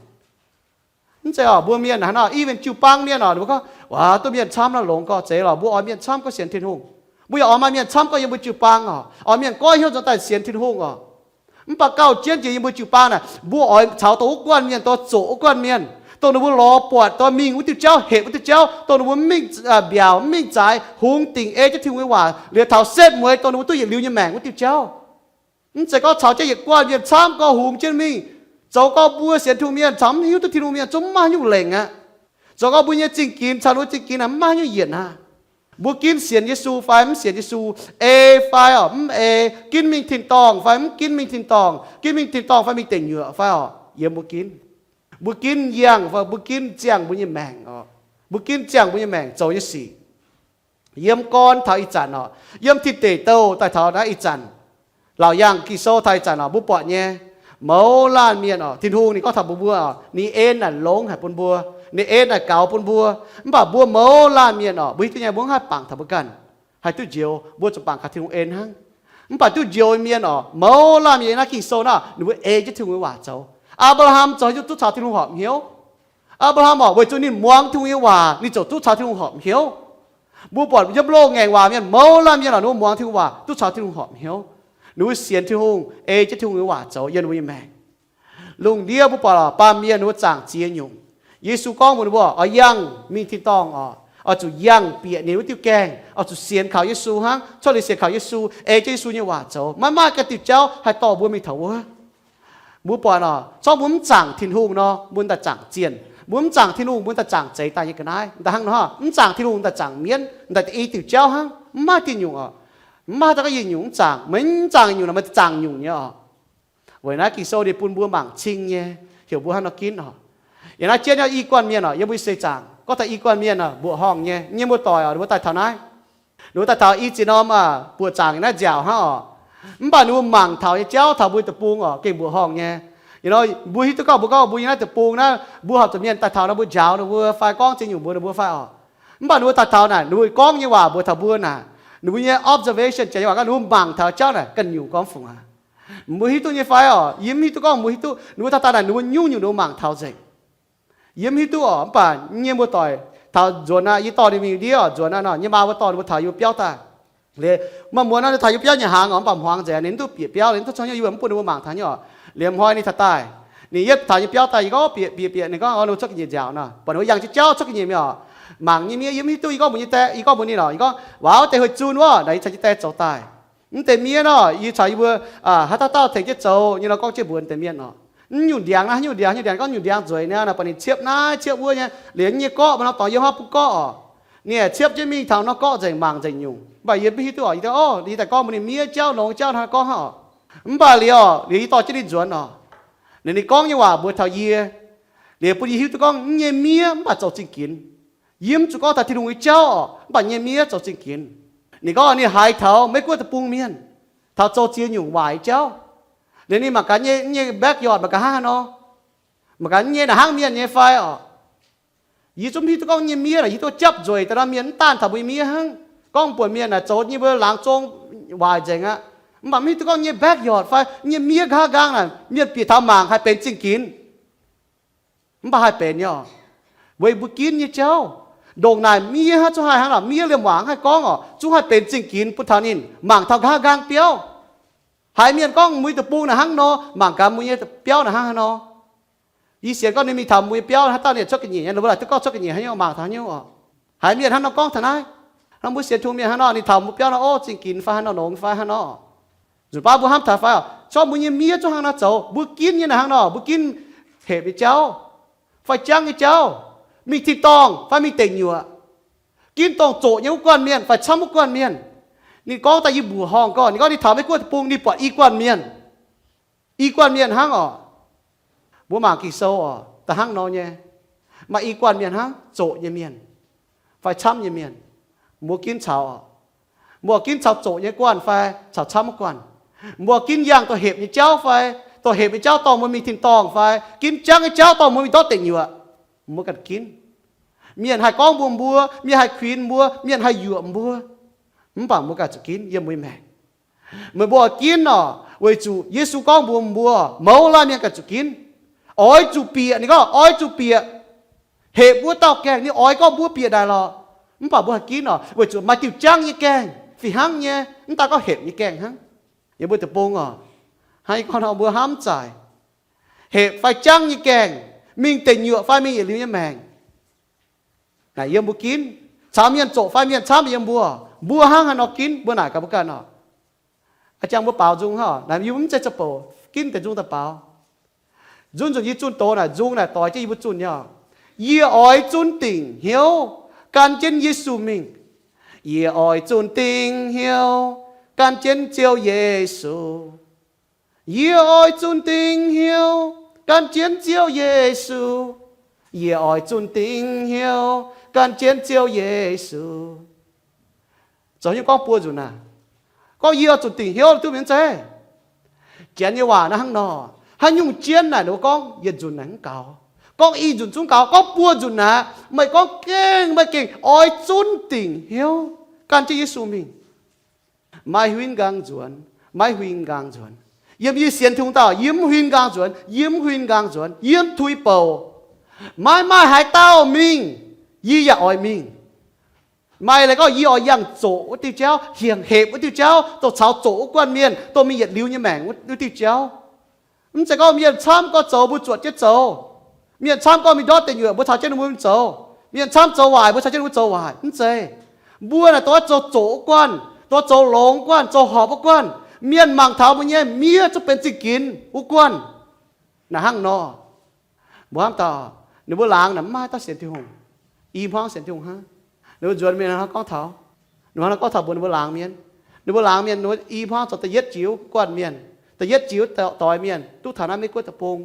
Mv zeiz oc, mbuo mienh hnangv nor, i wenc jiu-baang mienh oc, mbuo gorngv, waac, duqv mienh camv nor longx gorx, zeiz lorqc, mbuo oix mienh camv gorx sienx Tin-Hungh. Mbuo yaac oix maaih mienh camv gorx yiem mbuo jiu-baang oc, oix mienh goiv hnyouv nzuonx daaih sienx Tin-Hungh oc. Mv baac gauh jienv jiex yiem mbuo jiu-baang naaic, mbuo oix caux dongh wuov guanh mienh, dongh zoqc wuov guanh mienh, dongh ninh mbuo lorz buatc, dongh mingh wuov diuh jauv, hepc wuov diuh jauv, dongh ninh mbuo mingh mbiaauc, mingh zaaix, hungx dingc ei jienv Tin-Hungh nyei waac, liuz taux setv mueiz dongh ninh mbuo duqv yietc liuz nyei maengc wuov diuh jauv. Mv zeiz gorngv caux jienv yietc guanh mienh camv gorx hungx jienv mingh, zoux gorngv mbuo sienx Tin-Hungh mienh caux mv hiuv duqv Tin-Hungh mienh zungv mv maaih haaix nyungc lengc aqv. Zoux gorngv mbuo nyei zingh ginx caux ninh mbuo zingh ginx naaic mv maaih haaix nyungc yienc aqv. Mbuo ginv sienx Yesu fai mv sienx Yesu, ei fai oc mv ei, ginv mingh tin-dorngh fai mv ginv mingh tin-dorngh, ginv mingh tin-dorngh fai mingh deic nyuoqc fai oc, yiem mbuo ginv. Mbuo ginv yangh fai mbuo ginv ziangh mbuo nyei maengc oc. Mbuo ginv ziangh mbuo nyei maengc zoux nyei sic. Yiem gorn taux ih zanc oc, yiem Tin Deic Douh daaih taux naaiv ih zanc, Laauc Yaangh Ging-Sou taux ih zanc oc, mbuo buatc nyei, mouz laanh mienh oc, Tin-Hungh ninh gorngv taux mbuo mbuo oc, ninh en naaic longx haic bun mbuo, ninh en naaic gaux bun mbuo. Mv baac mbuo mouz laanh mienh oc, mbuo hiuv duqv nyei, mbuo mv haih bangc taux mbuo ganh. Haih duqv njoux, mbuo zuqc bangc kaux Tin-Hungh en hnangv. Mv baac duqv njoux mienh oc, mouz laanh mienh yiem naaiv Ging-Sou naaiv, ninh mbuo ei jienv Tin-Hungh nyei waac zoux. Apc^laa^ham zoux duqv caux Tin-Hungh horpc hnyouv. Apc^laa^ham oc, weic zuqc ninh muangx Tin-Hungh nyei waac, ninh ziouc duqv caux Tin-Hungh horpc hnyouv. Mbuo buatc yiem loz-ngaengc waac mienh mouz laanh mienh oc, ninh mbuo muangx Tin-Hungh waac duqv caux Tin-Hungh horpc hnyouv. Ninh mbuo sienx Tin-Hungh, ei jienv Tin-Hungh nyei waac zoux yiem ninh mbuo nyei maengc. Lungh ndiev mbuo buatc oc, baamh mienh ninh mbuo zaangc ziex nyungc. Yesu gorngv mbuox ninh mbuo oix yangh mingh tin-dorngh oc, oix zuqc yangh bieqc ninh wuov diuh gaengh, oix zuqc sienx kaux Yesu hnangv, cuotv liuz sienx kaux Yesu, ei jienv Yesu nyei waac zoux, maiv maaih ganh diuh jauv haih dorh mbuo mingh taux wuov. Mbuo buatc oc, corc mbuo mv zaangc Tin-Hungh nor, mbuo daaih zaangc zienh. Mbuo mv zaangc Tin-Hungh, mbuo daaih zaangc zeix daaih nyei ga'naaiv. Daaih hnangv nor, mv zaangc Tin-Hungh daaih zaangc mienv, daaih i diuc jauv hnangv, mv maaih diuh nyungc oc. Mv maaih daaih gorngv yietc nyungc mv zaangc, meih mv zaangc nyungc nor, meih zaangc nyungc nyei oc. Weic naaiv Ging-Sou ninh bun mbuo mangc cing nyei, heuc mbuo hnangv nor ginv oc. Yiem naaiv jienv nyei i guanh mienh oc, yiem mbuo seix zaangc gorngv taux i guanh mienh oc, mbuoqc horngh nyei, nyei muoz-doic oc, ninh mbuo daaih taux naaiv. Ninh mbuo daaih taux i ziex norm buoqc zaangc yiem naaiv nziaauc hnangv oc. Mv baac ninh mbuo mangc taux nyei jauv taux mbuo deic-bung oc, gengh mbuoqc horngh nyei. Mbuo hiuv duqv gorngv mbuo gorngv mbuo yiem naaiv deic-bung naaiv, mbuo horpc zuqc mienh daaih taux nor mbuo njaaux ninh mbuo fai gorngv ziex nyungc mbuox ninh mbuo fai oc. Mv baac ninh mbuo daaih taux naaic, ninh mbuo gorngv nyei waac mbuox taux mbuo naaic, ninh mbuo nyei observation jaax nyei waac gorngv ninh mbuo mangc taux jauv naaic ganh nyungc gorngv fungc aqv. Mbuo hiuv duqv nyei fai oc? Yie mv hiuv duqv gorngv mbuo hiuv duqv. Ninh mbuo daaih daaih naaic ninh mbuo nyungc-nyungc ninh mbuo mangc taux nzengc. Yie mv hiuv duqv oc, mv baac nyei muoz-doic taux nzuonx aqv, yie dorh ninh mingh ndiev oc, nzuonx aqv nor, nyei maa mbuo dorh ninh mbuo taux yie mbuo biauv daaih. Liuz maaih muonz nor ninh taux yie biauv nyei hnaangx oc, mv baac hmuangx nzengc, ninh mv duqv bieqc biauv, ninh mv duqv cong hnyouv, yie mbuo mv bun ninh mbuo mangc taux hnyouv oc. Liuz hnoi ninh taux daaih, ninh yietv taux nyei biauv daaih, yie gorngv bieqc bieqc bieqc, ninh gorngv ninh cuotv ga'nyiec nziaauc nor, buatc ninh mbuo yangh jienv jauv cuotv ga'nyiec mingh oc. Mangc nyei miev, yie mv hiuv duqv, yie gorngv mbuox nyei daeh, yie gorngv mbuox ninh oc, yie gorngv, waac, wuov deix huih zun wuov, naaic yie caux nyei daeh zoux daaih. Mv deix miev nor, yie caux yie mbuo haaix dauh dauh tengx jienv zoux nyei nor, gorngv jienv mbuox deix mienh oc. Mv nyungc ndiangx naaiv, haaix nyungc ndiangx, haaix nyungc ndiangx, gorngv nyungc ndiangx nzueic niaa, buatc ninh ciepv naaiv ciepv wuov nyei, liuz nyei gorqv maaih norm dorngx yiem hnangv bun gorqv oc. Ninh ciepv jienv mingh taux norm gorqv nzengc, mangc nzengc nyungc. Mv baac yie mv hiuv duqv oc, yie daaih, o, yie daaih gorngv mbuox ninh miev jauv, longx jauv hnangv gorngv hnangv oc. Mv baac liuz oc, liuz yie dorh jienv ninh nzuonx oc. Liuz ninh gorngv nyei waac mbuox taux yie, liuz bun yie hiuv duqv gorngv nyei miev mv baac zoux zingh ginx. Yie mv zuqc gorngv taux Tin-Hungh nyei jauv oc, mv baac nyei miev zoux zingh ginx. Ninh gorngv ninh haiz taux Meiv Guoqv deic-bung mienh taux zoux ziex nyungc waaic jauv. Liuz ninh mangc gaax nyei, nyei backyard mangc gaax hnangv haaix nor, mangc gaax nyei naaic hnangv mienh nyei fai oc. Yie zungv mv hiuv duqv gorngv nyei miev naaic, yie duqv japv nzueic daaih nor, mienh mv daanh taux mbuo nyei miev hnangv. Gorngv buonc mienh naaic zoux nyei mbuo laangz zong waaic nzengc aqv. Mv baac mv hiuv duqv gorngv nyei backyard fai nyei miev nqa'haav nqaang naaic, mienh bieqc taux mangc haih benx zingh ginx. Mv baac haih benx nyei oc, weic mbuo ginv nyei jauv. Ndongc naaic miev hnangv zungv haih hnangv lorqc, miev liemh waac haih gorngv oc, zungv haih benx zingh ginx bun taux ninh mangc taux nqa'haav nqaang biauv. Haiz mienh gorngv mbuo nyei deic-bung naaic hnangv nor, mangc gaax mbuo nyei biauv naaic hnangv haaix nor. Yie sienx gorngv ninh mingh taux mbuo nyei biauv haaix dauh ninh cuotv ga'nyiec nyei, ninh mbuo laaic duqv gorngv cuotv ga'nyiec haaix nyungc, mangc taux haaix nyungc oc. Haiz mienh hnangv nor gorngv taux naaiv, hnangv mbuo sienx Tin-Hungh mienh hnangv nor, ninh taux mbuo biauv nor, o, zingh ginx fai haaix nor, longx fai haaix nor. Nzunc baav mbuo hnamv taux fai oc, corc mbuo nyei miev zungv hnangv nor zoux, mbuo ginv nyei naaic hnangv nor, mbuo ginv hepc nyei jauv fai jangv nyei jauv, mingh tin-dorngh fai mingh deic nyuoqc, ginv dongh zoqc nyei wuov guanh mienh fai camv wuov guanh mienh. Ninh gorngv daaih yie mbuoqc horngh gorngv, ninh gorngv ninh taux Meiv Guoqv deic-bung ninh buatc i guanh mienh. I guanh mienh hnangv oc. Mbuo mangc Ging-Sou oc, Da'hnangv nor nyei, maaih i guanh mienh hnangv, zoqc nyei mienh fai camv nyei mienh, mbuo ginv caux oc. Mbuo ginv caux zoqc nyei guanh fai caux camv guanh. Mbuo ginv yangh dongh hepc nyei jauv fai, dongh hepc nyei jauv dorh mbuo mingh tin-dorngh fai, ginv jangv nyei jauv dorh mbuo mingh ndortv deic nyuoqc, mbuo ganh ginv. Mienh haih gorngv mbuox mbuo, mienh haih kuinx mbuo, mienh haih yuoqc mbuo, mv baac mbuo ganh zuqc ginv yiem mbuo nyei maengc. Meih mbuo oix ginv oc, weic zuqc Yesu gorngv mbuox mbuo, mouz laanh mienh ganh zuqc ginv. Oix zuqc bieqc, ninh gorngv oix zuqc bieqc. Hepc wuov dauh gaengh ninh oix gorngv mbuo bieqc daaih lorqc. Mv baac mbuo haih ginv oc, weic zuqc maaih diuh jangv nyei gaengh fih hnangv nyei, mv daaih gorngv hepc nyei gaengh hnangv. Yiem mbuo deic-bung oc, hnangv yie gorngv nor, mbuo hnamv zaaic, hepc fai jangv nyei gaengh, mingh deic nyuoqc fai mingh yietc liuz nyei maengc, naaic yiem mbuo ginv. Caux mienh zoqc fai mienh camv yiem mbuo, mbuo hnangv haaix nor ginv, mbuo naaic gaax mbuo ganh oc. A'jang mbuo baaux nzung hnangv, naaic yie mv zeiz zoux bouc, ginv deix nzung daaih baaux. Nzunc nzunc yie zunh doz naaic, nzung naaic doix jienv yie mbuo zunh nyei oc. Yie oix zunv dingc hnyouv gan jienv Yesu mingh. Yie oix zunv dingc hnyouv gan jienv Ziouv Yesu. Yie oix zunv dingc hnyouv gan jienv Ziouv Yesu. Yie oix zunv dingc hnyouv gan jienv Ziouv Yesu. Zoux nyungc gorngv buo nzunc naaic, gorngv yie oix zunc dingc hnyouv duqv mingh mv zeiz. Janx nyei waac naaiv hnangv nor, haaix nyungc jienv naaic ninh mbuo gorngv yietc nzunc naaic mv gaux, gorngv i nzunc zungv gaux, gorngv buo nzunc naaic, meih gorngv gengh meih gengh oix zunv dingc hnyouv gan jienv Yesu mingh. Maiv huin nqaang nzuonx, maiv huin nqaang nzuonx. Yiem yie sienx Tin-Hungh dauh, yie mv huin nqaang nzuonx, yie mv huin nqaang nzuonx, yie mv tuix bouc. Maiv maaih haaix dauh mingh, yie yaac oix mingh. Maaih leiz gorngv yie oix yangh zoqc wuov diuh jauv, hienx hepc wuov diuh jauv, dongh caux zoqc wuov guanh mienh, dongh mingh yietc liuz nyei maengc wuov diuh jauv. Mv zeiz gorngv mienh camv gorngv zoux mbuo zuotc jienv zoux. Mienh camv gorngv mingh ndortv deic nyuoqc, mbuo caux jienv ninh mbuo mingh zoux. Mienh camv zoux waaic, mbuo caux jienv ninh mbuo zoux waaic. Mv zeiz. Mbuo naaic dongh zoux zoqc wuov guanh, dongh zoux longx guanh, zoux horpc wuov guanh. Mienh mangc taux mbuo nyei miev zungv benx zingh ginx wuov guanh. Naaic hnangv nor, mbuo hnamv dauh, ninh mbuo laangz naaic mv maaih dauh sienx Tin-Hungh, i hmuangv sienx Tin-Hungh hnangv. Ninh mbuo nzuonx mienh hnangv gorngv taux, ninh mbuo hnangv gorngv taux mbuox ninh mbuo laangz mienh. Ninh mbuo laangz mienh, ninh mbuo i hmuangv zoux da'yietv jiex wuov guanh mienh, da'yietv jiex wuov doix mienh duqv taux naaiv Meiv Guoqv deic-bung.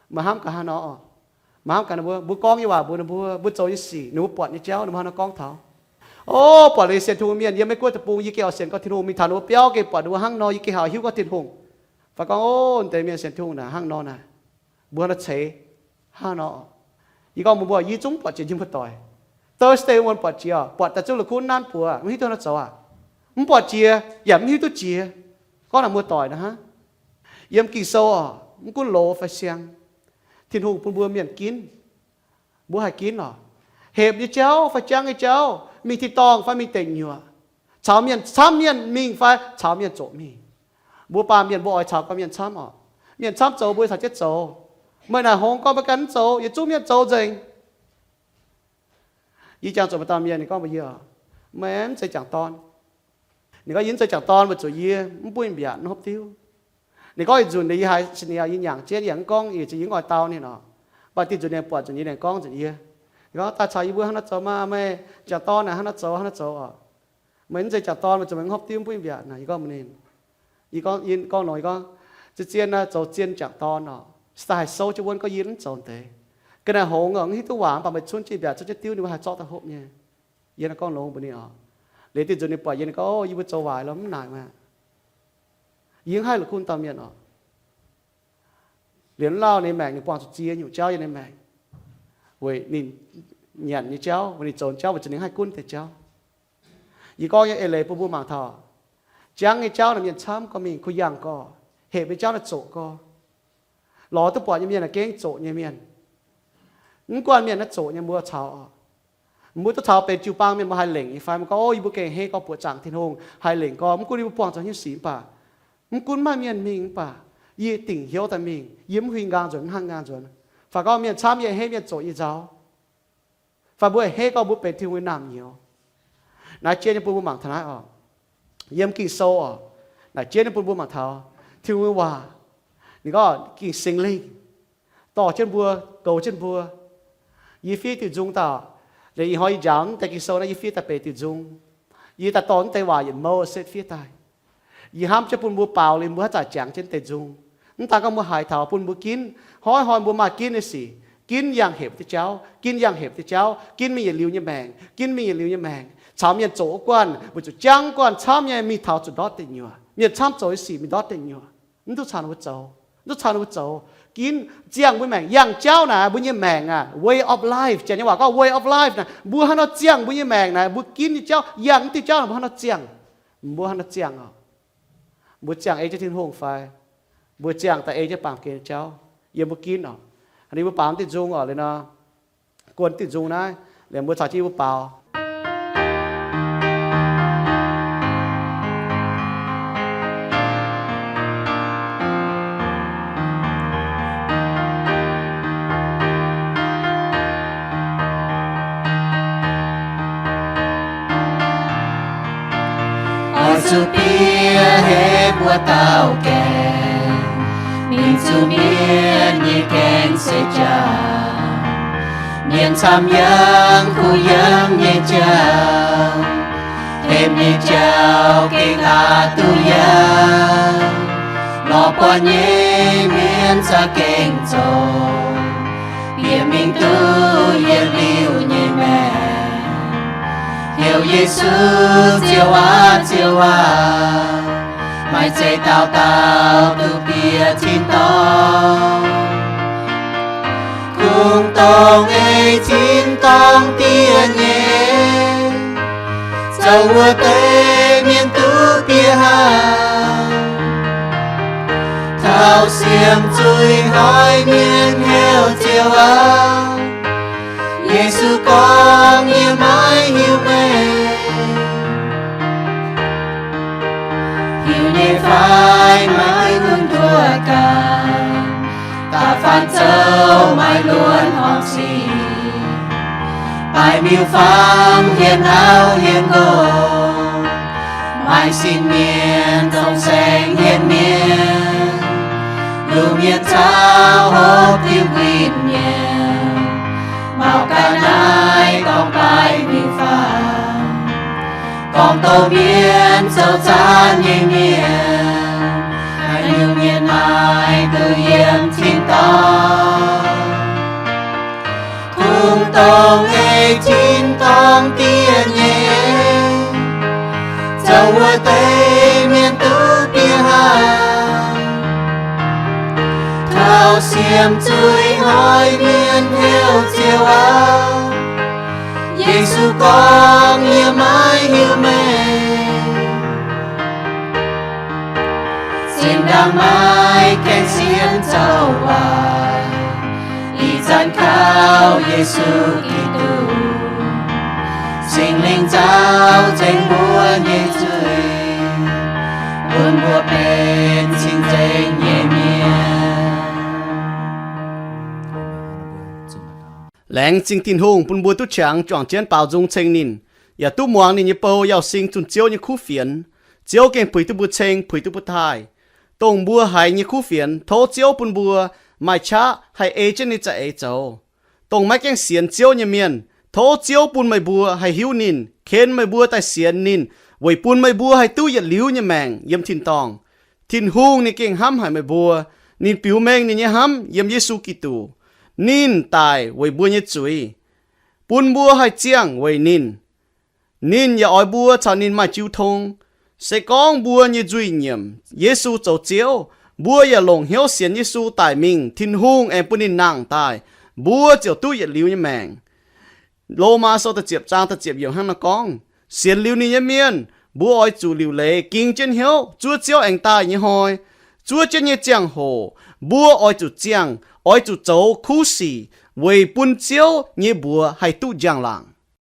Meih hnamv gaax haaix nor oc? Meih hnamv gaax ninh mbuo, mbuo gorngv nyei waac mbuox ninh mbuo, mbuo zoux nyei sic ninh mbuo buatc nyei jauv, ninh mbuo hnangv nor gorngv taux, O, buatc liuz sienx Tin-Hungh mienh yiem Meiv Guoqv deic-bung, yie gengh oix sienx gorngv Tin-Hungh mingh taux ninh mbuo biauv gengh buatc ninh mbuo hnangv nor, yie gengh haiz hiuv gorngv Tin-Hungh. Fai gorngv, O, deix mienh sienx Tin-Hungh naaic hnangv nor naaic, mbuo hnangv nor ceix hnangv nor. Yie gorngv mbuox mbuo, yie zungv buatc jiex yie mbuo doic. Thursday wuov buatc jiex oc, buatc daaih zuqc la'kuqv nanv buoz, mv hiuv duqv nor zoux aac. Mv buatc jiex yaac mv hiuv duqv jiex. Gorngv naaic mbuo doic naaic hnangv. Yiem Ging-Sou oc, mv gunv loz fai siang, Tin-Hungh bun mbuo mienh ginv. Mbuo haih ginv oc. Hepc nyei jauv fai jangv nyei jauv, mingh tin-dorngh fai mingh deic nyuoqc, caux mienh camv mienh mingh fai caux mienh zoqc mingh, mbuo baamh mienh mbuo oix caux gorqv mienh camv oc. Mienh camv zoux mbuo caux jienv zoux. Meih naaic hngongx gorngv mbuo ganh mv zoux, yietc zungv mienh zoux nzengc. Yie jangx zuqc maaih dauh mienh ninh gorngv mbuox yie, Meih mv zeiz jangc dorn. Ninh gorngv, Yie mv zeiz jangc dorn weic zuqc yie mv buov mbiaatc mv hopv diuv. Ninh gorngv, Ih nzunc yie haiz siniau yie nyaangc jienv yaac mv gorngv, ih zanc yie mv oix dau ninh oc. Mv baac diuh nzunc ninh buatc nzunc yie, ninh gorngv nzunc yie, ninh gorngv, Daaih caux yie mbuo hnangv nor zoux maah, meih jangc dorn naaic hnangv nor zoux, hnangv nor zoux oc. Meih mv zeiz jangc dorn weic zuqc meih mv hopv diuv mv buov mbiaatc naaic. Yie gorngv mbuox ninh, yie gorngv, yie gorngv longx, yie gorngv, Zien-zien naaic zoux zien jangc dorn oc. Se daaih haih souv jienv wuonv gorngv yie mv zoux deix. Ga'naaiv hngongx oc, mv hiuv duqv waac, mv baac meih cunv jienv mbiaatc, zouv jienv diuv, ninh mbuo haih zorqv daaih hopv nyei. Yie naaic gorngv longx mbuox ninh oc. Liuz diuh nzunc ninh buatc yie, ninh gorngv, O, yie mbuo zoux waaic lorqc, mv naaic maah. Yie mv haih la'kuqv dauh mienh oc. Liuz mv lauh ninh maengc ninh buangh zuqc ziex nyungc jauv yiem ninh maengc, weic ninh nyanc nyei jauv, weic ninh zoux nyei jauv, weic zuqc ninh haih gunv deix jauv. Yie gorngv nyei eix leiz bun mbuo mangc taux, jangv nyei jauv naaic mienh camv gorqv mingh, kuh yangh gorqv, hepc nyei jauv naaic zoqc gorqv. Lorz duqv buatc nyei mienh naaic gengh zoqc nyei mienh. Mv guanh mienh naaiv zoqc nyei mbuo caux oc. Mbuo duqv caux benx jiu-baang mienh mbuo haih lengc nyei fai? Mbuo gorngv, O, yie mbuo gengh heh gorngv buoqc zaangc Tin-Hungh, haih lengc gorngv. Mv gunv yie mbuo buangh zuqc haaix nyungc sic mv baac, mv gunv maaih mienh mingh mv baac, yie dingc hnyouv daaih mingh, yie mv huin nqaang nzuonx, mv hnangv nqaang nzuonx. Fai gorngv mienh camv yie heh mienh zoqc yie nzauh. Fai mbuo heh gorngv mbuo benx Tin-Hungh nyei naamh nyouz. Naaiv jien nyei bun mbuo mangc taux naaiv oc. Yiem Ging-Sou oc, naaiv jien nyei bun mbuo mangc taux Tin-Hungh nyei waac. Ninh gorngv Ging-Seng Lingh dorh jienv mbuo, goux jienv mbuo. Yie fiev diuh nzung dauh, liuz ih hnoi yie njaaux mv deix Ging-Sou naaiv yie fiev daaih beix diuh nzung. Yie daaih dorh mv deix waac yietc mouh setv fiev daaih. Yie hnamv jienv bun mbuo baaux liuz mbuo haaix zanc jangx jienv deix nzung. Mv daan gorngv mbuo haiz taux bun mbuo ginv, hnoi-hnoi mbuo maaih ginv nyei sic, Ginv yangh hepc diuh jauv, ginv yangh hepc diuh jauv, ginv mingh yietc liuz nyei maengc, ginv mingh yietc liuz nyei maengc. Caux mienh zoqc wuov guanh, weic zuqc jangv guanh camv nyei, mingh taux zuqc ndortv deic nyuoqc. Mienh camv zoux sic mingh ndortv deic nyuoqc. Mv duqv caux ninh mbuo zoux, mv duqv caux ninh mbuo zoux. Ginv ziangh mbuo maengc, yangh jauv naaic mbuo nyei maengc aac, way of life, Janx nyei waac gorngv way of life naaic, mbuo haaix nor ziangh mbuo nyei maengc naaic, mbuo ginv nyei jauv, yangh mv diuh jauv naaic, mbuo haaix nor ziangh, mbuo haaix nor ziangh oc. Mbuo ziangh ei jienv Tin-Hungh fai mbuo ziangh daaih ei jienv baamh gen nyei jauv? Yiem mbuo ginv oc. Ninh mbuo baaux diuh nzung oc, liuz nor, guon diuh nzung naaiv, liuz mbuo caux jienv yie mbuo baaux. Oix zuqc bieqc heh mbuo dauh gaengh, mingh zuqc mienh nyei gaengh se jaax. Mienh camv yangh kuh yangh nyei jauv, hepc nyei jauv gengh aqc duqv yangh. Lorz buatc nyei mienh za'gengh zoqc, bieqc mingh duqv yietc liuz nyei maengc. Heuc Yesu, Ziouv aac, Ziouv aac, maaih zeiz dauh dauh duqv bieqc tin-dorngh? Kungx dongh ei tin-dorngh diev nyei, zoux wuov deix mienh duqv bieqc haic. Taux siemv zuiz hnoi mienh heuc Ziouv aac, Yesu gorngv, yie maiv hiuv meih. Hiuv nyei fai maiv gunv nduov ganh, da'faanh zoux maaih luonx horngc sic, baaix miuc-fangv hietv auv hietv nqox, maaih sin mienh dongh saeng hietv mienh, lungh mienh caux hopv diuh nquin mienh, mauc gaax naaiv dorngx baaix miuc-fangv, gorngv douz mienh zoux zaanv nyei mienh, haaix nyungc mienh maaih duqv yiem tin-dorngh? Kungx dongh ei tin-dorngh diev nyei, zoux wuov deix mienh duqv bieqc haic. Taux siemv zuiz hnoi mienh heuc Ziouv aac, Yesu gorngv, yie maiv hiuv meih. Zinh ndaangc maaih gaeng sienx zoux waaic, ih zanc kaux Yesu Giduc, Singx Lingh nzauh nzengc mbuo nyei zuiz, bun mbuo benx cing-nzengc nyei mienh. Laengz zingh Tin-Hungh bun mbuo duqv qangx juangc jienv baaux nzung ceng ninh, yaac duqv muangx ninh nyei bou yauh sing zunh Ziouv nyei kuv fienx. Ziouv gengh puix duqv mbuo ceng, puix duqv mbuo taaih. Dongh mbuo haiz nyei kuv fienx, tov Ziouv bun mbuo maaih qaqv haih ei jienv ninh za'eix zoux. Dongh maiv gaengh sienx Ziouv nyei mienh, tov Ziouv bun meih mbuo haih hiuv ninh, ken meih mbuo daaih sienx ninh, weic bun meih mbuo haih duqv yietc liuz nyei maengc yiem tin-dorngh. Tin-Hungh ninh gengh hnamv haic meih mbuo. Ninh biux mengh ninh nyei hnamv yiem Yesu Giduc. Ninh daic weic mbuo nyei zuiz, bun mbuo haih ziangh weic ninh. Ninh yaac oix mbuo caux ninh maaih jiu tong. Se gorngv mbuo nyei nzuih nyiemc Yesu zoux Ziouv, mbuo yaac longc hnyouv sienx Yesu daic mingh, Tin-Hungh aengx bun ninh nangh daaih, mbuo ziouc duqv yietc liuz nyei maengc. Lomaa Sou da'ziepc zaang da'ziepc yiemc hnangv naaiv gorngv, sienx liuz ninh nyei mienh, mbuo oix zuqc liuc leiz ging jienv hnyouv zuov Ziouv aengx daaih nyei hnoi. Zuov jienv nyei ziangh hoc mbuo oix zuqc ziangh, oix zuqc zoux kuv sic weic bun Ziouv nyei mbuox haih duqv njang-laangc.